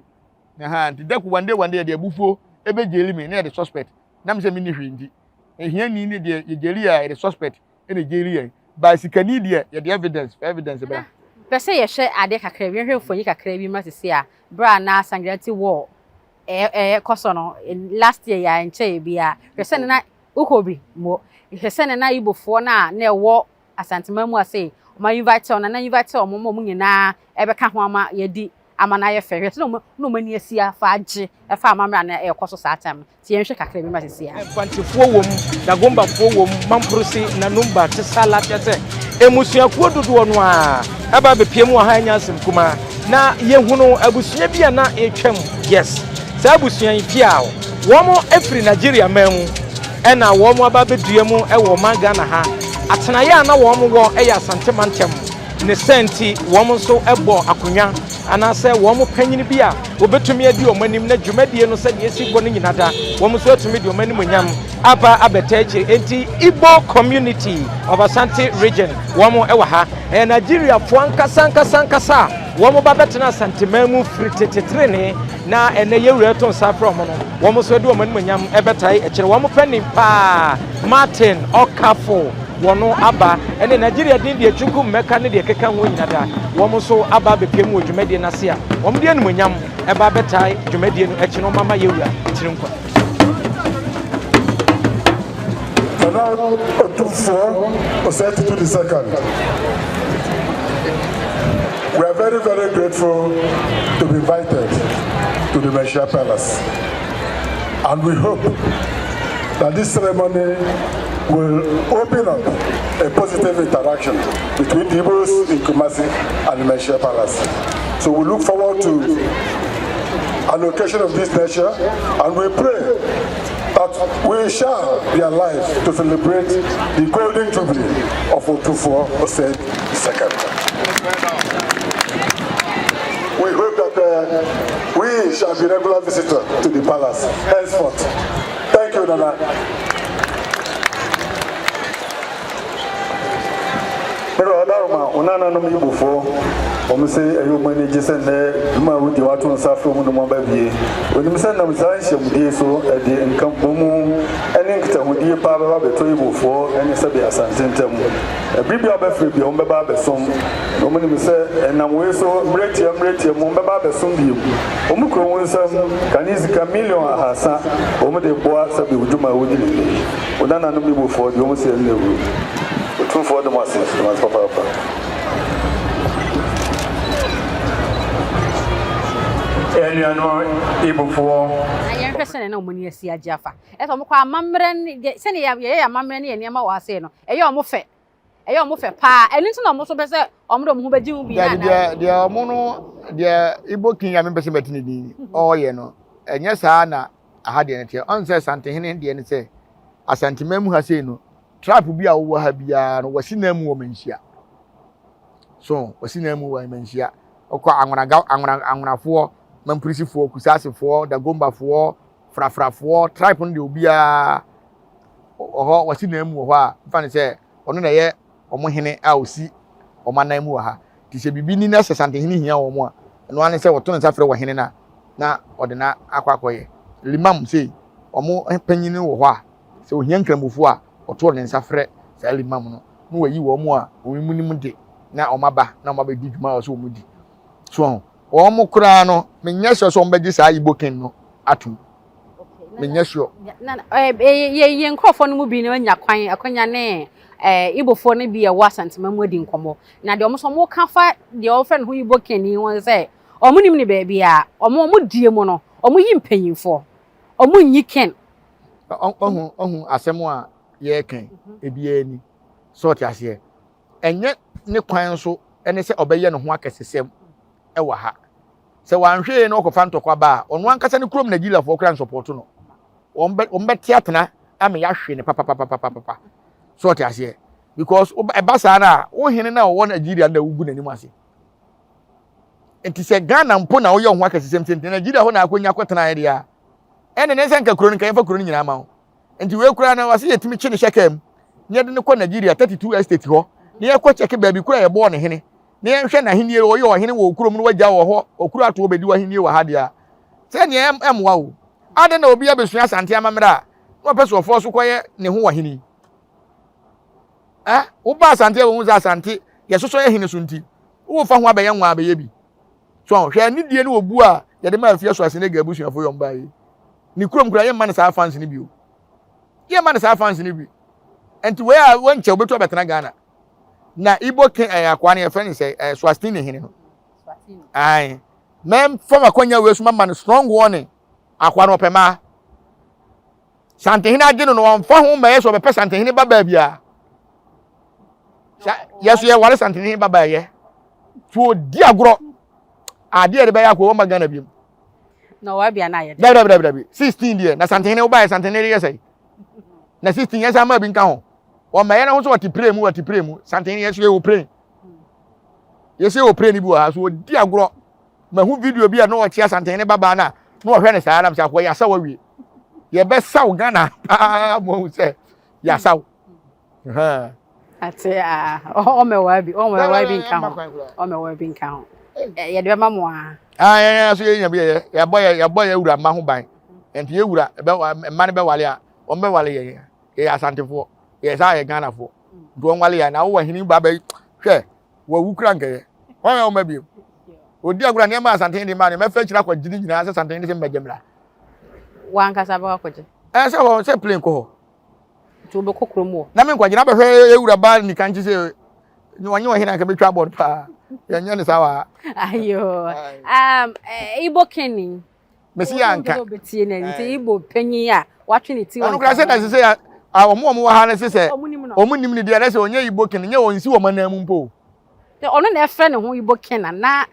na nti dɛko one day one day yɛde abufuo ebe gyeli me na yɛde suspect na me sɛ me ni hwee nti ehiani ne deɛ yɛ gyeli a yɛde suspect ɛna gyeli yɛn ba sikani deɛ yɛde evidence evidence bra. Pɛ sɛ yɛhwɛ adeɛ kakra bi, yɛhwɛ mfonyin kakra bi ma sisi a berɛ a na Sangrati War ɛkɔ so no last year yɛ a nkyɛe biara. Hwɛ sɛ na wokɔ bi mo hwɛ sɛ na Igbofoɔ no a na ɛwɔ Asanteman mu ase wɔn invite wɔn na na invite wɔn ma wɔn nyinaa ɛbɛka ho ama yɛadi ama no ayɛ fɛ. Hwɛ sɛ na wɔn ani asi afa agye ɛfa amammerɛ a na ɛrekɔ so saa time no. Nti yɛnhwɛ kakra bi ma sisi a. Mfantefoɔ wɔ mu, Dagombafoɔ wɔ mu, Mamprusi, Nanumba, Tesala, kyerɛ sɛ mmusuakuo dodoɔ no ara ɛba abɛpue mu wɔ ha ɛnyɛ asɛm kumaa. Na yɛhunu abusua bi a na ɛretwam, yes, saa abusua yi piaw, wɔn firi Nigeria man mu ɛna wɔn aba abɛdua mu wɔ ɔman Ghana ha. Atenaeɛ a na wɔn wɔ yɛ Asante mantam, ne saa nti wɔn nso bɔ akonnwa anaasɛ wɔn panyin bi a wɔbɛtumi adi wɔn anim na dwumadie no sɛdeɛ ɛsi kɔ no nyina da wɔn nso atumi de wɔn animuonyam aba abɛta akyire. Enti Igbo Community of Ashanti Region wɔn wɔ ha. Ɛyɛ Nigeriafoɔ ankasa ankasa ankasa a wɔn ba bɛtena Asanteman mu firi tete trenee na ɛnɛ yɛwura to nsa frɛ wɔn no wɔn nso de wɔn animuonyam ɛbɛtae akyire. Wɔn panin paa Martin Okafo. wɔn aba ɛne Nigeria din deɛ Chukwu Mmɛka ne deɛ ɛkeka ho nyina da wɔn nso aba abɛpie mu wɔ dwumadie no ase a wɔn de animuonyam ɛba abɛtae dwumadie no akyi no mama yɛwura tiri nkwa. Nana Otumfuo Osei Tutu II. We are very, very grateful to be invited to the Manhyia Palace. And we hope that this ceremony will open up a positive interaction between the Igbos in Kumasi and the Manhyia Palace. So we look forward to an occasion of this nature and we pray that we shall be alive to celebrate the golden jubilee of Otumfuo Osei II. We hope that we shall be regular visitor to the palace henceforth. Thank you, Nana. Mmerɛ ɔdaroma wo nananom Igbofoɔ wɔn se ɛyɛ wɔn ani gye sɛ nnɛ dwuma a wodi wato nsa afrɛ wɔn no mu aba bie. Wɔnim sɛ nam saa nhyiamudie so ɛde nkabɔmu ne nkitahodie paa bɛba abɛtɔ Igbofoɔ ne sɛbe Asante ntam. Ɛbere biara wɔbɛfrɛ bia wɔn bɛba abɛsom na wɔn nim sɛ ɛnam wei so mmerɛ tia mmerɛ tia mu wɔn bɛba abɛsom bio. Wɔn kura wɔn nsam kane sika miliɔn ahasa wɔn de boa sɛbe wo dwuma a wodi no nnɛ yi. Wo nananom Igbofoɔ deɛ wɔn se ɛnnɛ wuro. Otumfoɔ da mo ase, da mo ase papaapa. Anuanom Igbofoɔ. Na yɛnhwɛ sɛnea na wɔn ani asi agye afa. Ɛsɛ wɔn kɔ amammerɛ ne deɛ sɛnea yɛyɛ yɛn amammerɛ ne yɛn nneɛma wɔ ha sei no, ɛyɛ wɔn fɛ. Ɛyɛ wɔn fɛ paa. Ɛno nti na wɔn nso pɛ sɛ wɔn de wɔn ho bɛgye ho bi. Dabi deɛ deɛ wɔn no deɛ Igbo king a mempɛ sɛ mɛte ne din ɔreyɛ no ɛnyɛ saa na aha deɛ no teɛ. Ɔn sɛ Asantehene deɛ no sɛ Asanteman mu ha sei no Trap bi a wowɔ ha biara no wɔsi nan mu wɔ manhyia. So wɔsi nan mu wɔ manhyia. Ɔkɔ anwonaga anwona anwonafoɔ, mampurisifoɔ, kusasefoɔ, dagombafoɔ, frafrafoɔ, tribe no deɛ obiara wɔ hɔ wɔsi nan mu wɔ hɔ a nfa ne sɛ ɔno na ɛyɛ wɔn hene a ɔsi wɔn anan mu wɔ ha. Nti sɛ biribi ni na sɛ Santehene hia wɔn a, ɛno ara ne sɛ wɔto ne nsa frɛ wɔ hene no a na ɔde no akɔ akɔyɛ. Limam sei, wɔn panyin wɔ hɔ a Sɛ ohia Nkramofo a, ɔto ne nsa frɛ saa Limam no na wayi wɔn a wɔn nim de na wɔaba na wɔabɛdi dwuma a ɔsɛ wɔn di. So ho. Wɔn koraa no, menyɛ sure sɛ wɔbɛgye saa Igbo king no atom. Menyɛ sure. Na yɛn nkurɔfoɔ no mu bi no anya kwan akwanya ne Igbofoɔ no bi a ɛwɔ Asantema mu adi nkɔmmɔ. Na deɛ wɔn nso wɔka fa deɛ wɔfrɛ no ho Igbo king yi ho sɛ wɔn nim ne baabi a wɔn wɔn die mu no wɔn yi mpanyinfoɔ wɔn nyi king. Ɔhu ɔhu asɛm a yɛreka yi, ebiara ni. So ɔte aseɛ? Ɛnyɛ ne kwan so ne sɛ ɔbɛyɛ ne ho akɛsesɛm wɔ ha. Sɛ wanhwɛ yie na ɔkɔfa ntɔkwa ba a, ɔno ankasa ne kurom Nigeriafoɔ koraa nsɔpɔto no. Wɔn bɛ wɔn bɛte atena ama yɛahwe no papapapapapa. So ɔte aseɛ? Because ɛba saa no a, wo hene no a ɔwɔ Nigeria no na wogu n'anim ase. Nti sɛ Ghana mpo na woyɛ wo ho akɛsesɛm sɛ nti Nigeria hɔ na akɔnya akɔtenaeɛ deɛ a, ɛne ne sɛ nka kuro no nka yɛmfa kuro no nyinaa ma wo nti wei koraa no wɔse yɛtumi kye ne hyɛ kaa mu na yɛde no kɔ Nigeria 32 estate hɔ na yɛkɔ kyɛke baabi koro a yɛbɔɔ ne hene na yɛnhwɛ n'ahennie ɔyɛ ɔhene wɔ kurom no wagya wɔ hɔ ɔkuro ato bɛdi w'ahennie wɔ ha deɛ a sɛ neɛ ɛmmoa wo adɛn na obi abɛsua Asante amammerɛ a na ɔpɛ sɛ ɔfoɔ so kɔyɛ ne ho ɔhene eh woba Asante a wɔhu sɛ Asante yɛsosɔ yɛ hene so nti wofa ho abɛyɛ nwa abɛyɛ bi So hwɛ anidie ne obu a yɛde ma afie so Asenega abusuafo yɔn baa yi. Ne kurom kura yɛmma no saa fans no bio. Yɛmma no saa fans no bi. Nti wei a wɔnkyɛ wobɛtu abɛtena Ghana. Na Igbo ke ɛyɛ akoa no yɛfrɛ no sɛ ɛyɛ Swatini hene no. Ae. Mɛmfa makwanya wei so mama no strong warning. Akoa no ɔpɛ mmaa. Santehene agye no no ɔmfa ho mmɛyɛ sɛ ɔbɛpɛ Santehene ba baa biara. Yɛ so yɛware Santehene ba baa yɛ. So ɔdi agorɔ. Adeɛ yɛde bɛyɛ akɔ wɔma Ghana biom. Na ɔwɔ abia na ayɛ dɛ. Dabi dabi dabi. 16 deɛ na Santehene wobaeɛ Santehene de yɛ sɛ. Na 16 yɛn san maa bi nka ho. Wɔma yɛn ho sɛ wɔte pire mu wɔte pire mu. Santehene yɛn so yɛ wɔ pire. Yɛsɛ wɔ pire no bi wɔ ha so ɔdi agorɔ. Mahu video bi a na ɔte Asantehene babaa no a na ɔhwɛ no saa na sɛ akɔ yɛasaw awie. Yɛbɛsaw Ghana paa ma ɔhu sɛ yɛasaw. Ate a ɔmɛwa bi ɔmɛwa bi nka ho ɔmɛwa bi nka ho yɛde bɛma mo a. Ah yɛn nso yɛnya bi yɛ yɛbɔ yɛ yɛbɔ yɛ wura mma ho ban nti yɛ wura mma no bɛwale a wɔn bɛwale yɛn yɛyɛ Asantefoɔ yɛ saa yɛ Ghanafoɔ. Nti wɔnwale yɛ na wowɔ hene ba bɛ hwɛ wɔwu kura nkɛyɛ. Wɔn a wɔn bio. Odi agorɔ nneɛma Asantehene de maa no mɛfa akyiri akɔgye ne nyinaa sɛ Asantehene sɛ mmɛgye mmra. Wankasa bɛkɔ akɔgye. Ɛɛ sɛ hɔ sɛ plane kɔ hɔ. Nti wobɛkɔ kurom wɔ. Na menkɔgye na bɛhwɛ ewura ba nika nkye sɛ wɔnyɛ ɔhene anka bɛtwa abɔ no paa. Yɛnyɛ ne saa wɔ ha. Ayo. Um, eh, Igbo Kenny. Mesi yɛ anka. Obetie na nti Igbo panyin a watwe ne ti wɔn. Ɔno kura sɛ na sɛ sɛ wɔn a wɔwɔ ha no sɛ sɛ wɔn nim ne deɛ na sɛ ɔnyɛ Igbo ken nyɛ wɔn nsi wɔn anan mu mpo. Ɔno na ɛfrɛ ne ho Igbo ken ana.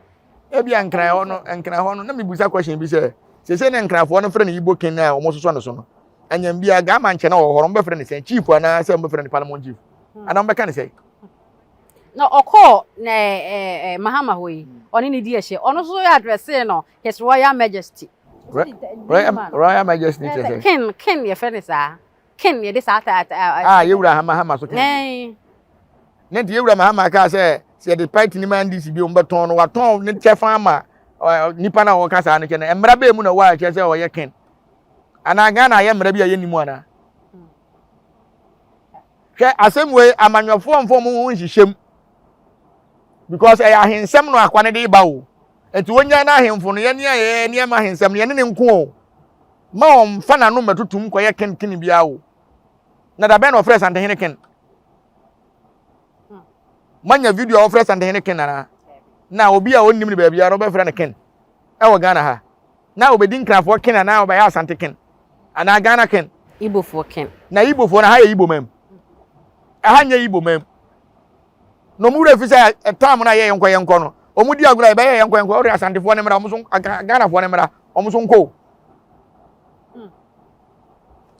Ebi a nkran hɔ no nkran hɔ no na mebusa question bi sɛ sese ne nkranfoɔ no frɛ no Igbo ken a wɔn sosɔ ne so no anyam bi a Ghana nkyɛn na ɔwɔ hɔ no wɔbɛfrɛ no sɛn chief anaa sɛ wɔbɛfrɛ no parliament chief anaa wɔbɛka ne sɛn. Na ɔkɔɔ na ɛɛ Mahama hɔ yi ɔne ne di ɛhyɛ ɔno nso yɛ address no His Royal Majesty. Royal Royal Majesty kyerɛ sɛ. King king yɛfrɛ ne saa king yɛde saa ta ta. A yɛwura Mahama so king. Ne nti yɛwura Mahama kaa sɛ sɛ yɛde party ne ma NDC bi wɔn bɛtɔn no watɔn ne kyɛfa ama nipa na wɔka saa no kyɛ no mmara bɛɛ mu na wɔa kyerɛ sɛ ɔyɛ king anaa Ghana ayɛ mmara bi a yɛnni mu anaa. Hwɛ asɛm wei amanyɔfoɔ mfa wɔn ho nhyehyɛ mu because ɛyɛ ahensɛm no akwa no de ba o. Nti wɔnya no ahemfo no yɛne a yɛyɛ nneɛma ahensɛm no yɛne ne nko o. Ma wɔmfa n'ano mmɛtotom nkɔyɛ kenkene biara o. Na da bɛn na ɔfrɛ Santehene ken? Moanya video a wɔfrɛ Santehene ken anaa? Na obi a ɔnnim no baabiara no wɔbɛfrɛ no ken ɛwɔ Ghana ha. Na obedi Nkrafoɔ ken anaa ɔbɛyɛ Asante ken anaa Ghana ken? Igbofoɔ ken. Na Igbofoɔ no, ha yɛ Igbo man mu. Ɛha nyɛ Igbo man mu. Na wɔn werɛ fi sɛ ɛtam no a yɛ yɛnkɔ yɛnkɔ no, wɔn di agorɔ a yɛbɛyɛ yɛnkɔ yɛnkɔ, wɔde Asantefoɔ no mmra, wɔn so Ghanafoɔ no mmra, wɔn so nkɔ o.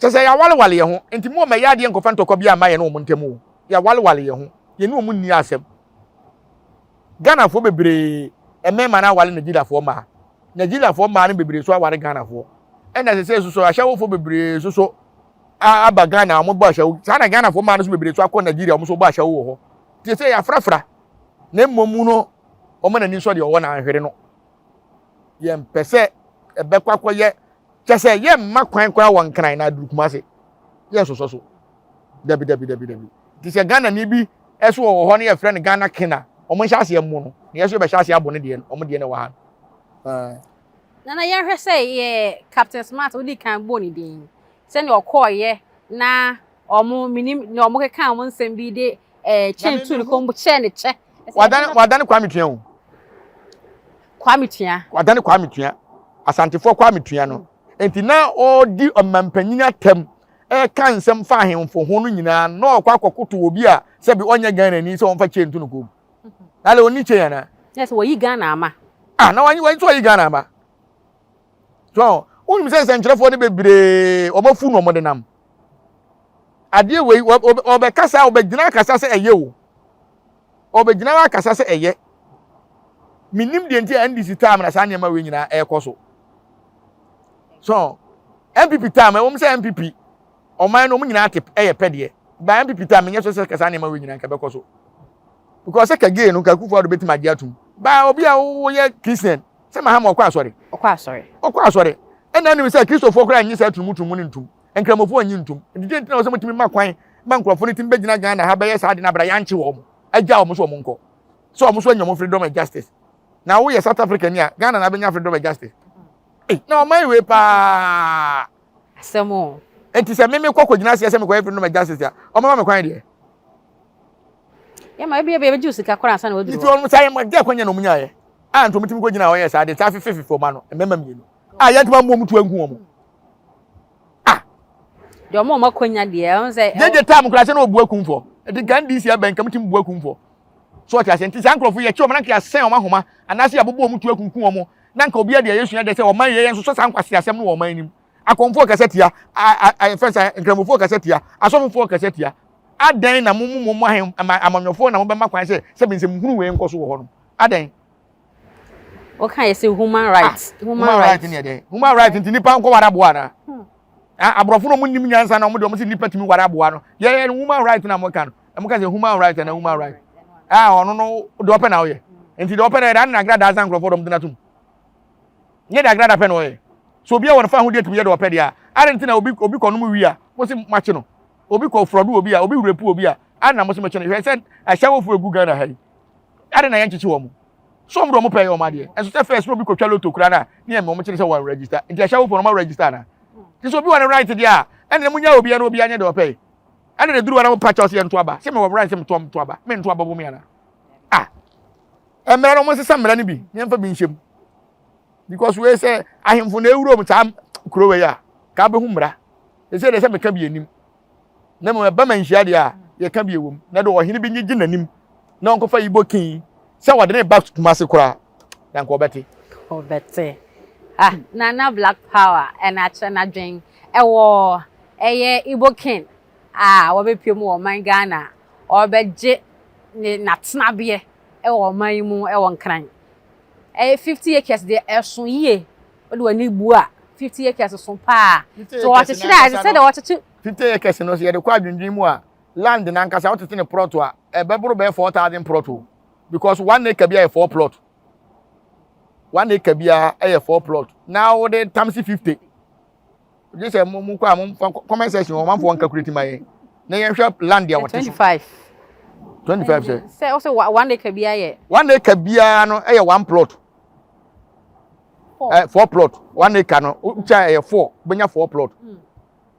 Kyɛ sɛ yɛawalewale yɛn ho, nti mo ɔmɛyɛ adeɛ nkɔfa ntɔkwa bi amma yɛne wɔn ntam o. Yɛawalewale yɛn ho, yɛne wɔn nni asɛm. Ghanafoɔ bebree mmarima no aware Nigeriafoɔ mmaa. Nigeriafoɔ mmaa no bebree nso aware Ghanafoɔ. Ɛna sɛ sɛ soso ahyɛwofoɔ bebree nso so aba Ghana a wɔbɔ ahyɛwo. Saa na Ghanafoɔ mmaa no nso bebree nso akɔ Nigeria wɔn nso bɔ ahyɛwo wɔ hɔ. Te sɛ yɛafrafra. Na mmom no wɔn n'ani nsɔ deɛ ɔwɔ na ahwere no. Yɛmpɛ sɛ ɛbɛkɔ akɔyɛ kyɛ sɛ yɛmma kwan koraa wɔ Nkran na aduru Kumase. Yɛnsosɔ so. Dabi dabi dabi dabi. Nti sɛ Ghana ni bi ɛso wɔ hɔ no yɛfrɛ no Ghana king a, wɔn nhyɛ aseɛ mmo no. Na yɛso yɛbɛhyɛ aseɛ abɔ ne deɛ no, wɔn deɛ no ɛwɔ ha no. Nana yɛnhwɛ sɛ yɛ Captain Smart wodi kan bɔɔ ne din sɛnea ɔkɔɔyɛ na wɔn menim nea wɔn keka wɔn nsɛm bi de ɛɛ kyɛn tu ne kɔn mu kyɛɛ ne kyɛ. Wadane wadane Kwame Tua o. Kwame Tua. Wadane Kwame Tua. Asantefoɔ Kwame Tua no. Nti na ɔredi ɔmampanyin atam ɛreka nsɛm fa ahemfo ho no nyinaa na ɔkɔ akɔkoto obi a sɛbi ɔnyɛ Ghanani sɛ ɔmfa chain nto no kɔn mu. Na le ɔnni chain anaa? Yes, wɔyi Ghana ama. Ah, na wɔyi wɔyi nso wɔyi Ghana ama. So, wonim sɛ nsɛnkyerɛfoɔ no bebree wɔn afu na wɔn de nam. Adeɛ wei ɔbɛkasa ɔbɛgyina akasa sɛ ɛyɛ o. Ɔbɛgyina akasa sɛ ɛyɛ. Menim deɛ nti a NDC time na saa nneɛma wei nyinaa ɛrekɔ so. So, NPP time ɛwɔ mu sɛ NPP ɔman no wɔn nyinaa te ɛyɛ pɛ deɛ. Ba NPP time menyɛ so sɛ kasa nneɛma wei nyinaa nka bɛkɔ so. Because sɛ kagee no nka Akufo Addo bɛtumi agye atum. Ba obi a woyɛ Christian sɛ Mahama ɔkɔ asɔre. Ɔkɔ asɔre. Ɔkɔ asɔre. Ɛna nim sɛ Kristofoɔ koraa nnye saa turumuturumu no ntum. Nkramofoɔ nnye ntum. Nti deɛ nti na wɔ sɛ motumi ma kwan ma nkurɔfoɔ no tumi bɛgyina Ghana ha bɛyɛ saa ade no abra yɛankye wɔn. Agya wɔn so wɔn nkɔ. Sɛ wɔn so anya wɔn freedom and justice. Na woyɛ South Africa ni a Ghana na abɛnya freedom and justice. Ei, na ɔman wei paa. Asɛm o. Nti sɛ me mekɔ kɔgyina aseɛ sɛ mekɔyɛ freedom and justice a, ɔmama me kwan deɛ. Yɛ ma ebi ebi ebegye sika koraa ansa na waduru hɔ. Nti wɔn saa yɛ gye akwanya na wɔn nyaayɛ. A nti wɔn tumi kɔ gyina hɔ yɛ saa de saa fefe fefe wɔn ano mmarima mmienu. A yɛntumi amu wɔn tu anku wɔn. A. Deɛ wɔn a wɔn akwanya deɛ wɔn sɛ. Gyegye tam koraa sɛ na ɔbu akumfoɔ. Nti nka NDC abɛn nka tumi bu akumfoɔ. So ɔte aseɛ nti saa nkurɔfoɔ yɛkye wɔn na nka yɛasɛn wɔn ahoma anaasɛ yɛabobɔ wɔn tu akunkum wɔn na nka obiara deɛ yɛsua deɛ sɛ ɔman yɛ yɛn nso sɔ saa nkwasi asɛm no wɔ ɔman nim. Akɔmfoɔ kasa tia, a a a fɛn sɛ nkramofoɔ kasa tia, asɔfofoɔ kasa tia. Adɛn na mo mo mo ahen amanyɔfoɔ na mobɛma kwan sɛ sɛbi nsɛm hunu wei nkɔ so wɔ hɔ nom? Adɛn? Wɔka yɛ sɛ human right. Ah, human right ne ɛdɛn? Human right nti nipa nkɔ ware aboa anaa? Hmm. Ah, aborɔfo no ɔmo nim nyansa na ɔmo de ɔmo sɛ nipa tumi ware aboa no. Yɛyɛ no human right na mo ka no. Ɔmo ka sɛ human right na human right. Ah, ɔno no deɛ ɔpɛ na ɔyɛ. Nti deɛ ɔpɛ na yɛ de anagra daa san nkurɔfoɔ dɔm de na tum. Nyɛ de agrada pɛ na ɔyɛ. So obi a wɔn fa ahodie tumi yɛ deɛ ɔpɛ deɛ a, adɛn nti na obi obi kɔnom wi a, mo se moakye no? Obi kɔ frɔdo obi a, obi rape obi a, adɛn na mo se mɛkyɛ no? Hwɛ sɛ ahyɛwofo egu Ghana ha yi. Adɛn na yɛnkyekye wɔn? So wɔn de wɔn pɛ yɛ wɔn adeɛ. Ɛnso sɛ first na obi kɔtwa lotto koraa no a, ne yɛ wɔn kyerɛ sɛ wɔn register. Nti ahyɛwofo no wɔn register anaa? Nti sɛ obi wɔ ne right deɛ a, ɛnna mo nya obiara na obiara nyɛ deɛ ɔpɛ yi. Ɛnna na eduru hɔ na mo pa kyɛw sɛ yɛnto aba. Sɛ mewɔ right sɛ meto meto aba. Mento aba bɔ mu anaa? Ah! Mmara no wɔn nsesa mmara no bi na yɛmfa bi nhyɛ mu. Because wei sɛ ahemfo na ewura mu saa kuro wei a, ka abɛhu mmara. Ɛsɛ deɛ sɛ meka bi anim. Na mmom ɛba ma nhyia deɛ a, yɛka bi ɛwɔ mu. Na de ɔhene bi nyegye n'anim na ɔnkɔfa Igbo king sɛ wɔde ne ba Kumase koraa, na nka ɔbɛte. Ɔbɛte. Ah, Nana Black Power ɛna akyerɛ n'adwen ɛwɔ ɛyɛ Igbo king a wɔbɛpue mu wɔ ɔman Ghana a ɔrebɛgye ne n'atenabeɛ ɛwɔ ɔman yi mu ɛwɔ Nkran. Ɛyɛ 50 acres deɛ ɛso yie. Wode w'ani bu a 50 acres so paa. So wɔkyekyere a ɛsɛ sɛ deɛ wɔkyekye. 50 acres no sɛ yɛde kɔ adwendwen mu a land no ankasa wotete ne plot a ɛbɛboro bɛyɛ 4000 plot o because one acre bi ayɛ four plot one acre biara ɛyɛ four plot na wode tam si 50 gye sɛ mo mo kɔ a mo fa comment section wɔn amanfoɔ nkakureti ma yɛn na yɛnhwɛ land a wɔte so. 25. 25 sɛ. Sɛ ɔsɛ one acre biara yɛ. One acre biara no ɛyɛ one plot. Eh, four plot one acre no wotwa ɛyɛ four wobɛnya four plot hmm.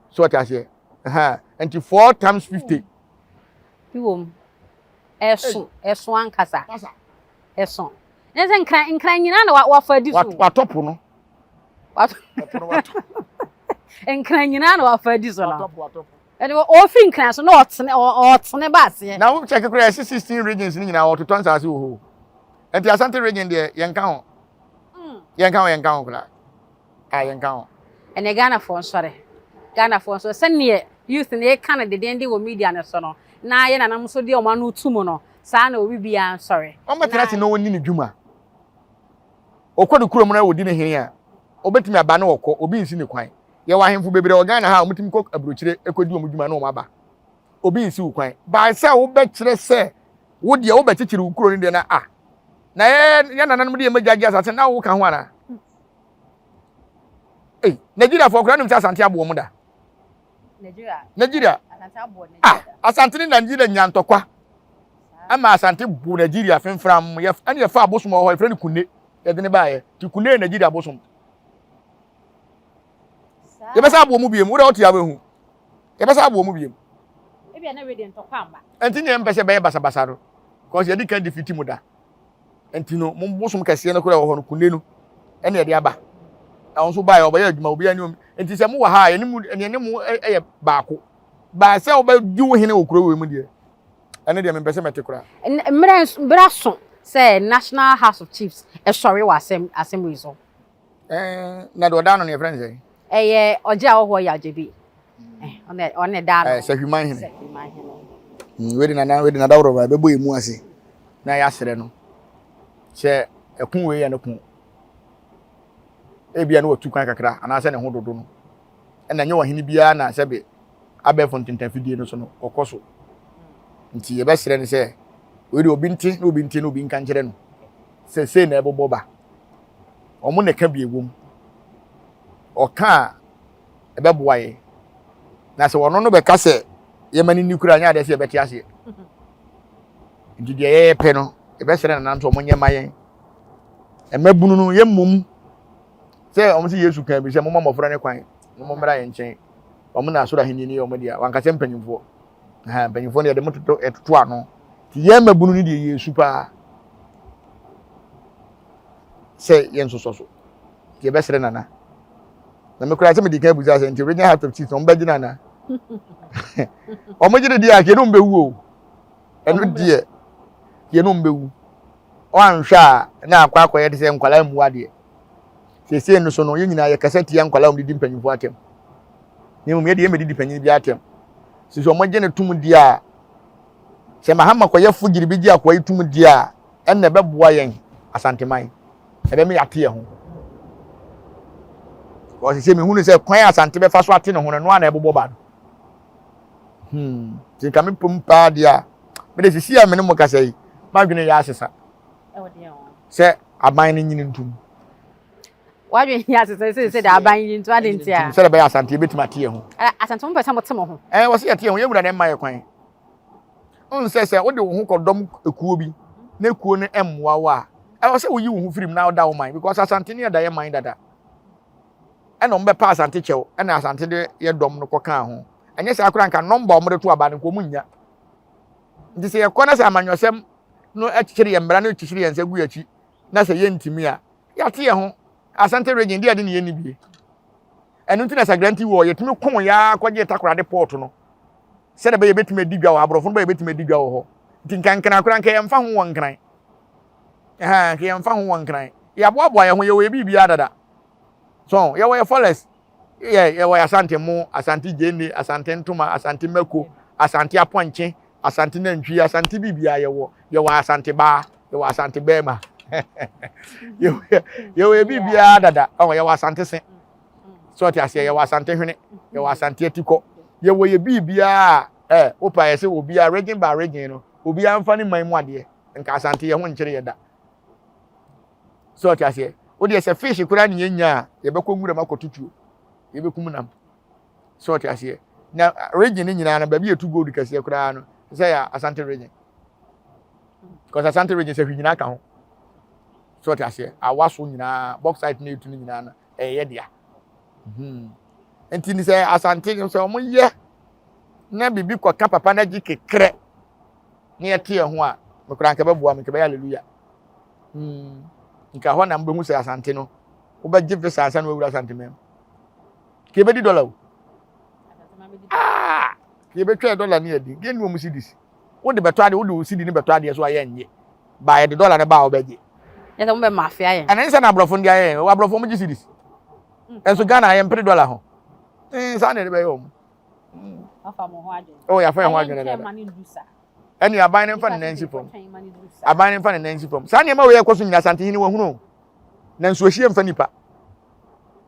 so ɔte aseɛ nti four times 50. Bi wɔ mu ɛso ɛso ankasa ɛso ɛsɛ nkran nkran nyinaa na wafa di so. Watɔ po no. Nkran nyinaa na wafa di so no. Ɛde ɔfi nkran so na ɔtene ɔtene ba aseɛ. Na wo check koraa ɛsi 16 regions no nyinaa wɔtotɔ nsaase wɔ hɔ. Nti Asante region deɛ yɛnka ho. Mm. Yɛnka ho yɛnka ho koraa. A yɛnka ho. Ɛnɛ Ghanafoɔ nsɔre. Ghanafoɔ nsɔre sɛdeɛ youth no yɛka no dedenden wɔ media no so no na yɛn nananom nso de wɔn ano to mu no saa na obi biara nsɔre. Wɔmmɛtena ase na wɔnni ne dwuma. Ɔkɔ ne kurom na wɔdi ne hene a, ɔbɛtumi aba na ɔkɔ, obi nsi ne kwan. Yɛwɔ ahemfo bebree wɔ Ghana ha a wɔtumi kɔ aburokyire kɔdi wɔn dwuma na wɔn aba. Obi nsi wo kwan. By sɛ wobɛkyerɛ sɛ wo deɛ wobɛkyekyere wo kuro no deɛ na ah na yɛ yɛ nananom de yɛ mogya gye asase na woka ho anaa? Ei, Nigeriafoɔ koraa nim sɛ Asante aboɔ mo da. Nigeria. Ah, Asante ne Nigeria nya ntɔkwa. Ɛma Asante bu Nigeria fimfram. Yɛ ɛne yɛfa abosom wɔ hɔ yɛfrɛ no Kunne. Yɛde ne baeɛ. Ti Kunne yɛ Nigeria abosom. Yɛbɛsa aboɔ mu biem. Wo dɛ wote abɛhu. Yɛbɛsa aboɔ mu biem. Ɛnti ne yɛmpɛ sɛ bɛyɛ basabasa no. Cause yɛde kan defeat mu da. Nti no, mo bosom kɛseɛ no koraa wɔ hɔ no, kunne no, ɛna ɛde aba. Na wɔn nso baeɛ, wɔbɛyɛ adwuma, obiara ne wɔn. Nti sɛ mowɔ ha a, yɛne mo, yɛne mo yɛ baako. Baa sɛ wobɛdi wo hene wɔ kuro wei mu deɛ, ɛno deɛ mempɛ sɛ mɛte koraa. Mmerɛ mmerɛ aso sɛ National House of Chiefs sɔre wɔ asɛm asɛm wei so. Ɛɛ na deɛ ɔda ano no yɛfrɛ no sɛn? Ɛyɛ ɔgye a ɔhɔ yɛ agyebi. Ɔne ɔne da ano. Ɛɛ Sahwiman hene. Sahwiman hene. Mm, wei de nana wei de nana daworo ba ɛbɛbɔ emu ase na yɛasrɛ no sɛ ɛko wei yɛ no ko ebia na watu kwan kakra anaasɛ ne ho dodo no ɛna nyɛ ɔhene biara na sɛbe abɛɛfo ntentafidie no so no ɔkɔ so nti yɛbɛsrɛ no sɛ wei de obi nte na obi nte na obi nka nkyerɛ no sɛ sei na ɛbobɔ ba wɔn na ɛka bi ɛwom ɔka a ɛbɛboa yɛ na sɛ ɔno no bɛka sɛ yɛma no ni kura nyɛ adeɛ sɛ yɛbɛte aseɛ nti deɛ yɛyɛ pɛ no yɛbɛsrɛ nana nso wɔn nyɛ ma yɛn mmabunu no yɛ mmom sɛ wɔn sɛ yesu kan bi sɛ moma mmɔfra ne kwan na wɔn mmra yɛn nkyɛn wɔn na asoro ahenni no yɛ wɔn deɛ wankasɛ mpanyinfoɔ ɛhɛn mpanyinfoɔ no yɛde mo toto ɛtoto ano nti yɛn mmabunu no deɛ yɛsu paa sɛ yɛn nsosɔ so nti yɛbɛsrɛ nana na me koraa sɛ mede kan abusa sɛ nti regional heart of chiefs wɔn bɛgyina ana wɔn gyina deɛ a yɛn no bɛwu o ɛno deɛ yɛn no bɛwu wɔanhwɛ a na akɔ akɔyɛ te sɛ nkwadaa mu adeɛ siesie no so no yɛn nyinaa yɛkasa tia nkwadaa wɔn didi mpanyinfoɔ atɛm na mmom yɛde yɛn mɛdidi panyin bi atɛm sisi wɔn gye ne tum deɛ a sɛ mahama kɔyɛ fo gyiri bi gye akɔyɛ tum deɛ a ɛnna ɛbɛboa yɛn asanteman ɛbɛma yɛate yɛn ho wɔsi sɛ mehunu sɛ kwan asante bɛfa so ate ne ho no ɛno ara na ɛbobɔ ba no hmm nti nka me pom paa deɛ a mede sisi a me ne mo kasa yi madwene yɛ asesa sɛ aban no nyini ntom. W'adwene yɛ asesa sɛ sɛ de aban yi nto ade nti a. Sɛdeɛ ɛbɛyɛ Asante yɛbɛtumi ate yɛn ho. Asante mo pɛ sɛ mote mo ho. Ɛɛ wɔsi yɛte yɛn ho yɛn wura na ɛmma yɛ kwan. N sɛ sɛ wode wo ho kɔdɔm ekuo bi na ekuo no mmoa wo a ɛwɔ sɛ woyi wo ho firim na woda wo man because Asante ne yɛda yɛ man dada. Ɛna wɔn bɛpa Asante kyɛw ɛna Asante de yɛ dɔm no kɔkaa ho. Ɛnyɛ saa koraa nka nɔmba wɔn de to aba no nka wɔn nnya. Nti sɛ yɛkɔ na sɛ amanyɔsɛm no kyekyere yɛn mmara no kyekyere yɛn nsa gu yɛn akyi na sɛ yɛntumi a yɛate yɛn ho. Asante region deɛ ɛde ne yɛnni bie. Ɛno nti na Sagranti wɔ yɛtumi ko yɛa kɔgye Takoradi port no sɛdeɛ bɛyɛ bɛtumi adi dwa wɔ aborɔfo no bɛyɛ bɛtumi adi dwa wɔ hɔ. Nti nka nkran koraa nka yɛmfa ho wɔ nkran. Ɛha nka yɛmfa ho wɔ nkran. Yɛaboaboa yɛn ho yɛwɔ yɛ biribiara dada. So yɛwɔ yɛ forest yɛ yɛwɔ yɛ Asante mo, Asante gyeene, Asante ntoma, Asante mako, Asante apɔnkye, Asante nantwi, Asante biribiara yɛwɔ. Yɛwɔ Asante baa, yɛwɔ Asante bɛrima. Yɛwɔ yɛ biribiara dada. Ɔwɔ yɛwɔ Asante se. So ɔte aseɛ yɛwɔ Asante hwene, yɛwɔ Asante atikɔ. Yɛwɔ yɛ biribiara ɛ wopa yɛ sɛ obiara region by region no obiara mfa ne man mu adeɛ nka Asante yɛ ho nkyere yɛ da. So ɔte aseɛ wodeɛ sɛ fish koraa ne yɛnya a yɛbɛkɔ nwuram akɔtutuo yɛbɛkum nam. So ɔte aseɛ na region no nyinaa no baabi yɛtu gold kɛseɛ koraa no sɛ yɛ Asante region because Asante region sɛ hwi nyinaa ka ho. So ɔte aseɛ awa so nyinaa bauxite no yɛtu no nyinaa no ɛyɛ dea. Hmm. Nti ni sɛ Asante sɛ wɔn yɛ na biribi kɔka papa no agye kekrɛ na yɛte yɛn ho a mekora nka bɛboa me nka bɛyɛ hallelujah. Hmm. Nka hɔ na mobɛhu sɛ Asante no wobɛgye visa ansa na wawura Asante mam. Ka yɛbɛdi dɔla o. Ah! Ka yɛbɛtwa dɔla ne yɛdi. Yɛnni wɔn cedis. Wode bɛtɔ adeɛ, wode wo cedi no bɛtɔ adeɛ so a yɛnnye. Ba yɛde dɔla no ba a wobɛgye. Yɛ sɛ mobɛ mafia yɛn. Ɛna nsɛ na aborɔfo no de ayɛ yɛn. Aborɔfo wɔn gye cedis. Ɛnso Ghana yɛmpere dɔla ho. Mm, saa na yɛde bɛyɛ wɔn. Afa mo ho adwene. Oh, yɛafa yɛn ho adwene dada. Ɛne aban no mfa ne nan nsi fam. Aban no mfa ne nan nsi fam. Saa nneɛma wei ɛkɔ so nyina Asantehene wahunu o. Na nsuohyeɛ mfa nipa.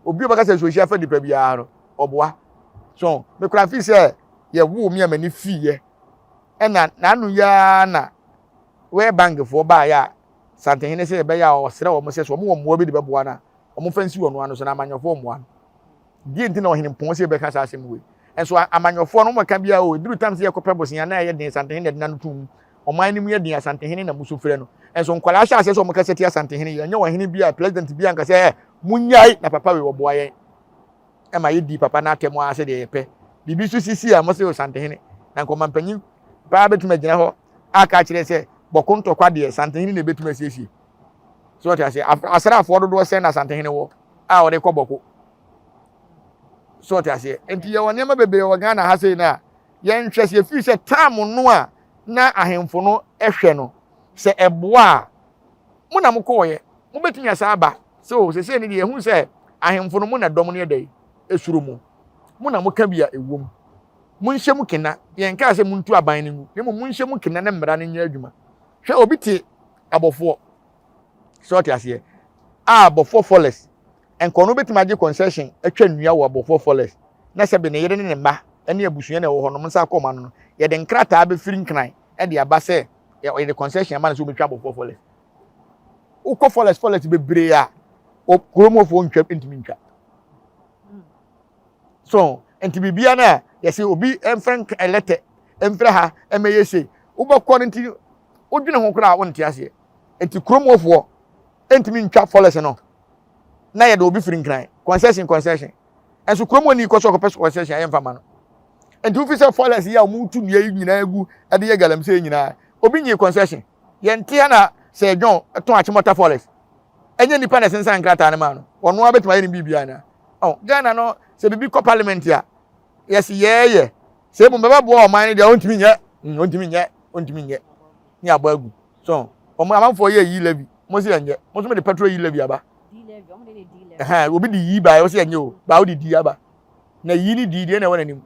Obi a ɔbɛka sɛ nsuohyeɛ afa nipa biara no, ɔboa. So, mekura fi sɛ yɛwoo me a m'ani fiiɛ. Ɛna n'ano yi ara na World Bank foɔ baeɛ a Santehene sɛ yɛbɛyɛ a ɔsrɛ wɔn sɛ sɛ wɔn wɔ mmoa bi de bɛboa no a, wɔmfa nsi wɔn ano so na amanyɔfoɔ mmoa no. Deɛ nti na ɔhene mpɔn sɛ yɛbɛka saa asɛm wei. Nso amanyɔfoɔ no wɔka biara o, ɛduru tam sɛ yɛkɔpɛ bosea na ɛyɛ den Santehene na ɛde n'ano tom mu. Ɔman no mu yɛ den Asantehene na musu frɛ no. Nso nkwadaa hyɛ aseɛ sɛ wɔkasa tia Asantehene, yɛnyɛ ɔhene bi a president bi anka sɛ ɛ monyae na papa wei ɔboa yɛn. Ɛma yɛdi papa no atɛm ara sɛdeɛ yɛpɛ. Biribi nso sisi a wɔsɛ Osantehene. Na nka ɔmampanyin paa bɛtumi agyina hɔ aka akyerɛ sɛ bɔko ntɔkwa deɛ Santehene na ɛbɛtumi asiesie. So ɔte aseɛ asraafoɔ dodoɔ sɛn na Asantehene wɔ a ɔde kɔ bɔko. So ɔte aseɛ nti yɛwɔ nneɛma bebree wɔ Ghana ha sei no a yɛnhwɛ sɛ yɛfiri sɛ tam no a na ahemfo no hwɛ no sɛ ɛboa a mo na mokɔɔyɛ mobɛtumi asa aba sɛ o sɛsɛ no deɛ yɛhu sɛ ahemfo no mo na dɔm no yɛ dɛ esuro mo mo na moka bi a ɛwom monhyɛ mu kena yɛnkaa sɛ montu aban no ngu na mmom monhyɛ mu kena na mmara no nyɛ adwuma hwɛ obi te abɔfoɔ sɛ ɔte aseɛ a abɔfoɔ forest nkɔ no bɛtumi agye concession atwa nnua wɔ abɔfoɔ forest na sɛbe ne yere ne ne mma ne abusua na ɛwɔ hɔ nom nsa akɔ ɔma no no yɛde nkrataa bɛfiri nkran de aba sɛ yɛde concession ama no sɛ wɔbɛtwa abɔfoɔ forest wokɔ forest forest bebree a kurom hɔfoɔ ntwa ntumi ntwa so nti biribia no a yɛsɛ obi mfrɛ lɛtɛ mfrɛ ha ɛmɛyɛ sei wobɛkɔ no nti wodwene ho koraa wonte aseɛ nti kurom hɔfoɔ ntumi ntwa forest no na yɛde obi firi nkran concession concession ɛnso kurom hɔ ni kɔ so ɔkɔpɛ concession ayɛ mfa ma no nti wofi sɛ forest yi a wɔtu nnua yi nyinaa gu de yɛ galamsey nyinaa obi nyi concession yɛnte ha na sɛ John tɔn Achimota forest ɛnyɛ nipa na ɛsensan nkrataa no maa no ɔno ara bɛtumi ayɛ ne biribiara na ɔ Ghana no sɛ biribi kɔ parliament a yɛsi yɛɛyɛ sɛ emu bɛbɛboa ɔman no deɛ ɔntumi nyɛ ɔntumi nyɛ ɔntumi nyɛ ne abɔ agu so wɔn amanfoɔ yɛ yi levy mo si ɛnyɛ mo nso mo de petrol yi levy aba ɛhɛn obi de yi ba ɔsi ɛnyɛ o ba ɔde di aba na yi ne di deɛ na ɛwɔ n'anim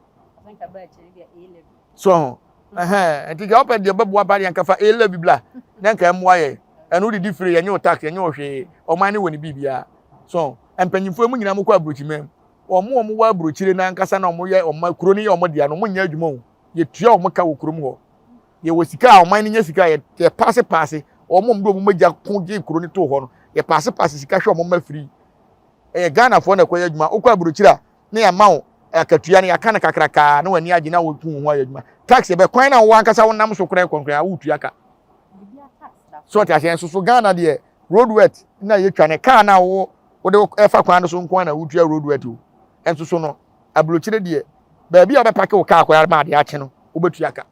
so ho ɛhɛn nti deɛ ɔpɛ deɛ ɔbɛboa ba deɛ nkafa a levy bla na nka ɛmoa yɛ ɛno de di firi yɛnyɛ o tax yɛnyɛ o hwee ɔman ne wɔ ne biribiara so mpanyinfoɔ mu nyinaa mo kɔ aburokyi mɛm wɔn wɔn wɔ aburokyire n'ankasa na wɔn yɛ wɔn kuro no yɛ wɔn dea no wɔn nyɛ adwuma o yɛtua wɔn ka wɔ kurom hɔ yɛwɔ sika a ɔman no nya sika a yɛ paase paase wɔn a wɔde wɔn mogya ko gye kuro no too hɔ no yɛ paase paase sika hwɛ wɔn mma firi. Ɛyɛ Ghanafoɔ na ɛkɔyɛ adwuma. Wokɔ aburokyire a, na yɛama wo akatua no, yɛaka no kakrakaa na w'ani agye na woku wo ho ayɛ adwuma. Tax ɛbɛ kwan na wo ankasa wonam so koraa kɔ koraa wotua ka. So ɔte aseɛ nso so Ghana deɛ road worth na yɛtwa no kaa na wo wode ɛfa kwan no so nko na wotua road worth o. Nso so no aburokyire deɛ baabi a wobɛpake wo kaa koraa ma adeɛ akye no wobɛtua ka.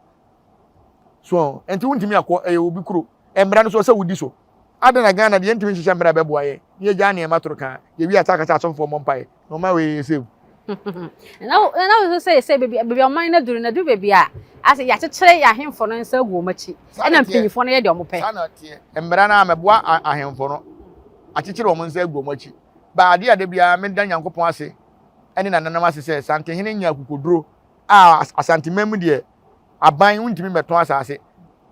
So nti wontumi akɔ ɛyɛ obi kuro mmara no so sɛ wodi so. Adɛn na Ghana deɛ yɛntumi nhyehyɛ mmara a ɛbɛboa yɛn na yɛgyaa nneɛma toro ka yɛwie a saa kasa asɔfofoɔ mmɔ mpaeɛ na ɔma wei yɛ save. Na na wo sɛ sɛ baabi baabi ɔman no aduru no aduru baabi a asɛ yɛakyekyere yɛn ahemfo no nsa agu wɔn akyi ɛna mpanyinfoɔ no yɛ deɛ wɔn pɛ. Saa na teɛ. Mmara no a mɛboa ahemfo no akyekyere wɔn nsa agu wɔn akyi. Ba adeɛ a da biara meda Nyankopɔn ase ɛne nananom ase sɛ Santehene nya akokoduro a Asanteman mu deɛ aban wontumi mmɛtɔn asase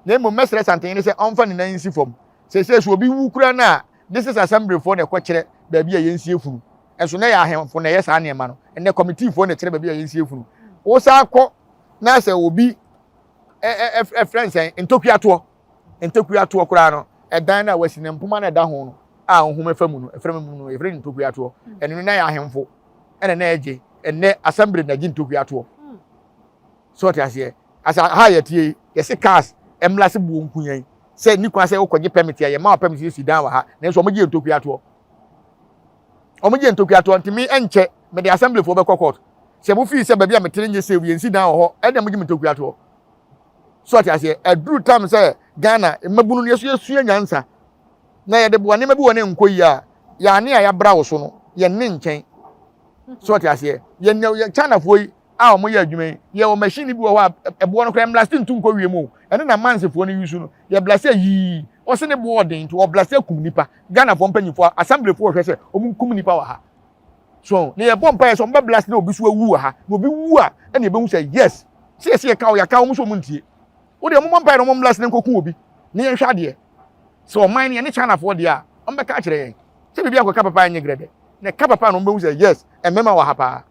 Na mmom mɛsrɛ Santehene sɛ ɔmfa ne nan nsi fam. Seesei sɛ obi wu koraa no a, District Assemblyfoɔ na ɛkɔkyerɛ baabi a yɛnsie funu. Nso na ɛyɛ ahemfo na ɛyɛ saa nneɛma no. Ɛnnɛ kɔmitiifoɔ na ɛkyerɛ baabi a yɛnsie funu. Wosan kɔ na sɛ obi ɛfrɛ nsɛn ntokuatoɔ, ntokuatoɔ koraa no, ɛdan no a wasi no mpoma no ɛda ho no a nhoma fa mu no, ɛfrɛ mu no, yɛfrɛ no ntokuatoɔ. Ɛno no na ɛyɛ ahemfo ɛna na ɛgye. Ɛnnɛ assembly na gye ntokuatoɔ. So ɔte aseɛ? Asa ha yɛteɛ yi, yɛse cars mmra se buo nku yɛn sɛ ni kwan sɛ wokɔgye permit a yɛma wo permit sɛ si dan wɔ ha nanso wɔn gye yɛn ntokua toɔ. Wɔn gye yɛn ntokua toɔ nti me ɛnkyɛ mede assembly foɔ bɛkɔ court sɛ mo fii sɛ baabi a metere nyɛ safe yɛnsi dan wɔ hɔ ɛna mo gye me ntokua toɔ. So ɔte aseɛ? Ɛduru tam sɛ Ghana mmabunu no yɛso yɛsua nyansa na yɛde boa nneɛma bi wɔ ne nkɔ yi a yɛane a yɛabra wo so no yɛn ne nkyɛn. So ɔte aseɛ? Yɛn yɛ Chinafoɔ yi a wɔyɛ adwuma yi, yɛwɔ machine bi wɔ hɔ a ɛboɔ no koraa mblase ntu nkɔ wiem o. Ɛno na mansefoɔ no use no. Yɛ blase yii. Ɔse ne boɔ ɔden nti ɔblase akum nipa. Ghanafoɔ mpanyinfoɔ, assemblyfoɔ hwɛ sɛ wɔn nkum nipa wɔ ha. So na yɛbɔ mpaeɛ sɛ wɔn bɛ blase na obi so awu wɔ ha. Na obi wu a ɛna yɛbɛhu sɛ yes. Sɛ yɛse yɛka o yɛaka wɔn nso wɔn ntie. Wo deɛ wɔn mmɔ mpaeɛ na wɔn blase na nkɔku obi na yɛnhwɛ adeɛ. Sɛ ɔman no yɛne Chinafoɔ deɛ a wɔn bɛka akyerɛ yɛn. Sɛ biribi akɔka papa ɛnyɛ grɛdɛ. Na ɛka papa na wɔbɛhu sɛ yes, mmarima wɔ ha paa.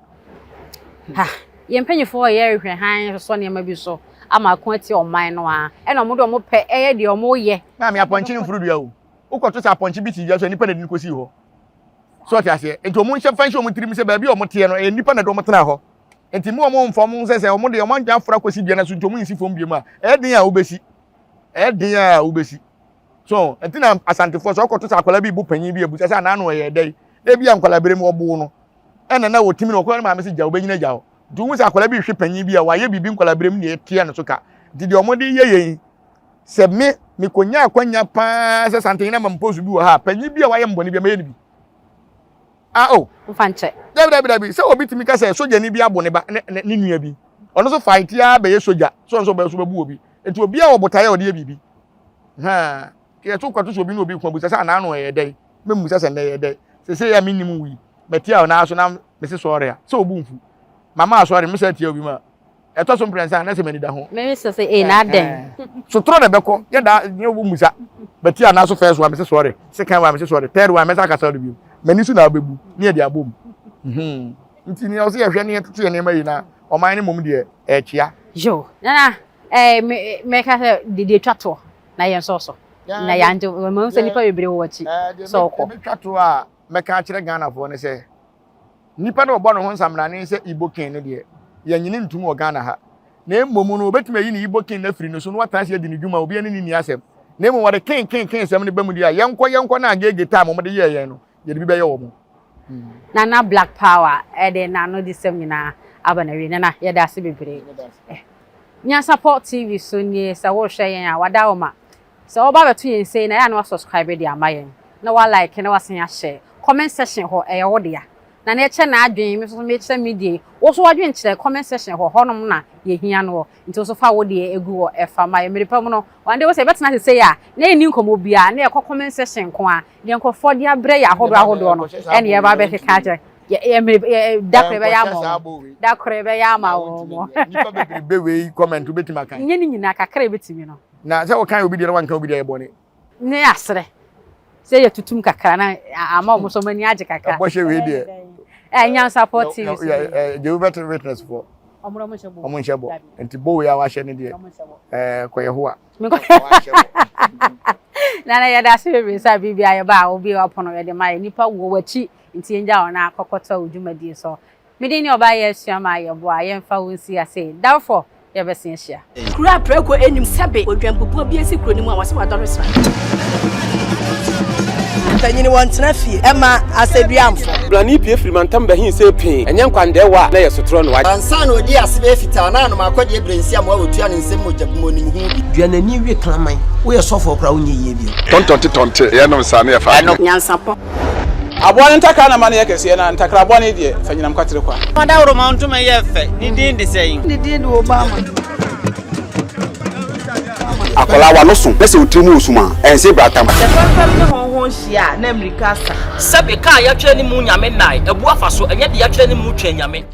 Ha, yɛn mpanyinfoɔ a yɛrehwɛ hann sosɔ nneɛma bi so ama ako atia ɔman no ara, ɛna wɔn de wɔn pɛ ɛyɛ deɛ wɔyɛ. Maame, apɔnkye no mforo dua o. Wokɔto sɛ apɔnkye bi te dua so a, nnipa na ɛde no kɔsii hɔ. So ɔte aseɛ? Nti wɔn nhyɛ fa nhyɛ wɔn tirim sɛ baabi a wɔn teɛ no, ɛyɛ nnipa na ɛde wɔn tenaa hɔ. Nti mo a wɔn mfa wɔn sɛ sɛ wɔn deɛ wɔn adwene aforo akɔsi dua no so nti wɔn nsi fam bio mu a, ɛyɛ den a wobɛsi. Ɛyɛ den a wobɛsi. So ɛnti na Asantefoɔ sɛ ɔkɔto sɛ akwadaa bi bu panyin bi abusa sɛ anaa no ɛyɛ dɛn na ebi a nkwadaa bere mu ɔboo no ɛna na wɔtumi no ɔkɔyɛ no maame sɛ gya wobɛnyina gya hɔ nti wohu sɛ akwadaa bi hwe panyin bi a wayɛ biribi nkwadaa bere mu na ɛteɛ no so ka nti deɛ wɔde yɛ yɛn sɛ me mekonya akwanya paa sɛ Santehene ama mposu bi wɔ ha panyin bi a wayɛ mbɔne bi a mɛyɛ no bi Ah oh. Nfa nkyɛ. Dabi dabi dabi sɛ obi tumi ka sɛ sogyani bi abo ne ba ne ne nua bi ɔno nso fight ara bɛyɛ sogya sɛ ɔno nso ɔbɛyɛ so bɛbu obi nti obi a wɔ botaeɛ a ɔde yɛ biribi haa yɛto kɔto sɛ obi ne obi ko abusa sɛ anaa no ɛyɛ dɛn mɛmmusa sɛ nnɛ ɛyɛ dɛn sɛ sɛ yɛ a mennim wo yi mɛtia wo naa so na mese sɔre a sɛ obu mfu mama asɔre mesɛ atia obi ma ɛtɔ so mprɛnsa na sɛ m'ani da ho. Mary sɛ sɛ ee na adɛn. Sotorɔ na ɛbɛkɔ yɛ da nyɛ wo musa bɛti anaa so first one mese sɔre second one mese sɔre third one mɛsa akasa no bio m'ani so na abɛbu ne yɛde abɔ mu mhm. nti nea ɔsɛ yɛhwɛ ne yɛtoto yɛ nneɛma yi na ɔman no mmom deɛ ɛkyea. Yo nana ɛɛ me mɛka sɛ deɛ atwa toɔ na yɛn sɔɔ so na yɛangye wɔn sɛ nipa bebree wɔ akyi sɛ ɔkɔ. Deɛ metwa toɔ a mɛka akyerɛ Ghanafoɔ ne sɛ Nipa no ɔbɔ ne ho nsamrane sɛ Igbo king no deɛ, yɛnyene ntom wɔ Ghana ha. Na mmom no, wɔbɛtumi ayi ne Igbo king no afiri ne so na watena ase adi ne dwuma a obiara ne no nni asɛm. Na mmom wɔde king king king sɛm no ba mu deɛ a, yɛnkɔ yɛnkɔ na agege time a wɔde yɛɛ yɛn no, yɛde bi bɛyɛ wɔn. Nana Black Power de n'ano de sɛm nyinaa aba n'awie. Nana, yɛda ase bebree. Nyansapɔ TV so nie, sɛ worehwɛ yɛn a, wada wo ma. Sɛ woba abɛto yɛn sei na ɛyɛ a na wa subscribe de ama yɛn, na wa like na wasan ahyɛ. Comment section hɔ ɛyɛ wo dea. Na nea ɛkyɛ n'adwen, me nso mekyerɛ me deɛ yi. Wo nso w'adwen kyerɛ comment section hɔ, hɔnom na yɛhia no wɔ. Nti wo nso fa wo deɛ gu hɔ ɛfa ma yɛn. Mmere pa mu no, one day wo sɛ yɛbɛtena ase sei a, na yɛnni nkɔmmɔ biara, na yɛkɔ comment section nko ara. Deɛ nkurɔfoɔ de abrɛ yɛn ahodoɔ ahodoɔ no, ɛna yɛba abɛkeka akyerɛ. Yɛ, yɛ, mmere, yɛ, da koro yɛbɛyɛ ama wɔn. Da koro yɛbɛyɛ ama wɔn. Nnipa bebrebe wei comment wobɛtumi akan? Nyɛ ne nyinaa, kakra a yɛbɛtumi no. Na sɛ wokan obi deɛ na wanka obi deɛ ɛyɛ bɔne. Ne asrɛ sɛ yɛtutum kakra na ama wɔn nso wɔn ani agye kakra. Ɛbɔhyɛ wei deɛ. Ɛ nyansapɔ TV so. Jehovah Witness foɔ. Wɔn nhyɛ bɔ. Nti bɔ wei a wahyɛ ne deɛ. Ɛɛ kɔ Yehowa. Nana, yɛda ase bebree sɛ biribi a yɛba a obi ɔpono yɛde ma yɛ nipa wɔ w'akyi, nti yɛngya wɔn a kɔkɔtɔ wo dwumadie so. Mede ne ɔbaa yɛ asua ma yɛboa yɛmfa wo nsi ase dawfo, yɛbɛsen ahyia. Kuro a prɛko anim sɛbe odwampupuo bi asi kuro no mu a wɔsɛ wadɔre sra. Mpanyini wɔntena fie ɛma asɛduamfo. Blani pie firi mantam bɛhin sɛ pii ɛnyɛ nkwandɛɛwa a na yɛ sotorɔ no. Ansa na ɔdi ase bɛyɛ fitaa na anom akɔdeɛ berɛ nsi amoa wɔtua ne nsɛm mogya bu mu onim ho bi. Duanani wie kraman, woyɛ sɔfoɔ koraa, wonyɛ yie bio. Tɔntɔnte tɔnte yɛnom saa ne yɛfa. Ɛno nyansapɔ. Aboa no ntakra na ma no yɛ kɛseɛ, na ntakra bɔne deɛ, fa nyinam kwatere kwa. Ɔdawuroma ntoma yɛ fɛ, ne din de sɛn? Ne din de Obama. Akwadaa wa no so na sɛ otiri mu osum a, ɛnse bratam. Sɛ fɛmfɛm ne hɔnho hyia a, na mmirika asa. Sɛbe kaa yɛatwerɛ ne mu Nyame nnae, abu afa so, ɛnyɛ de yɛatwerɛ ne mu twɛn Nyame.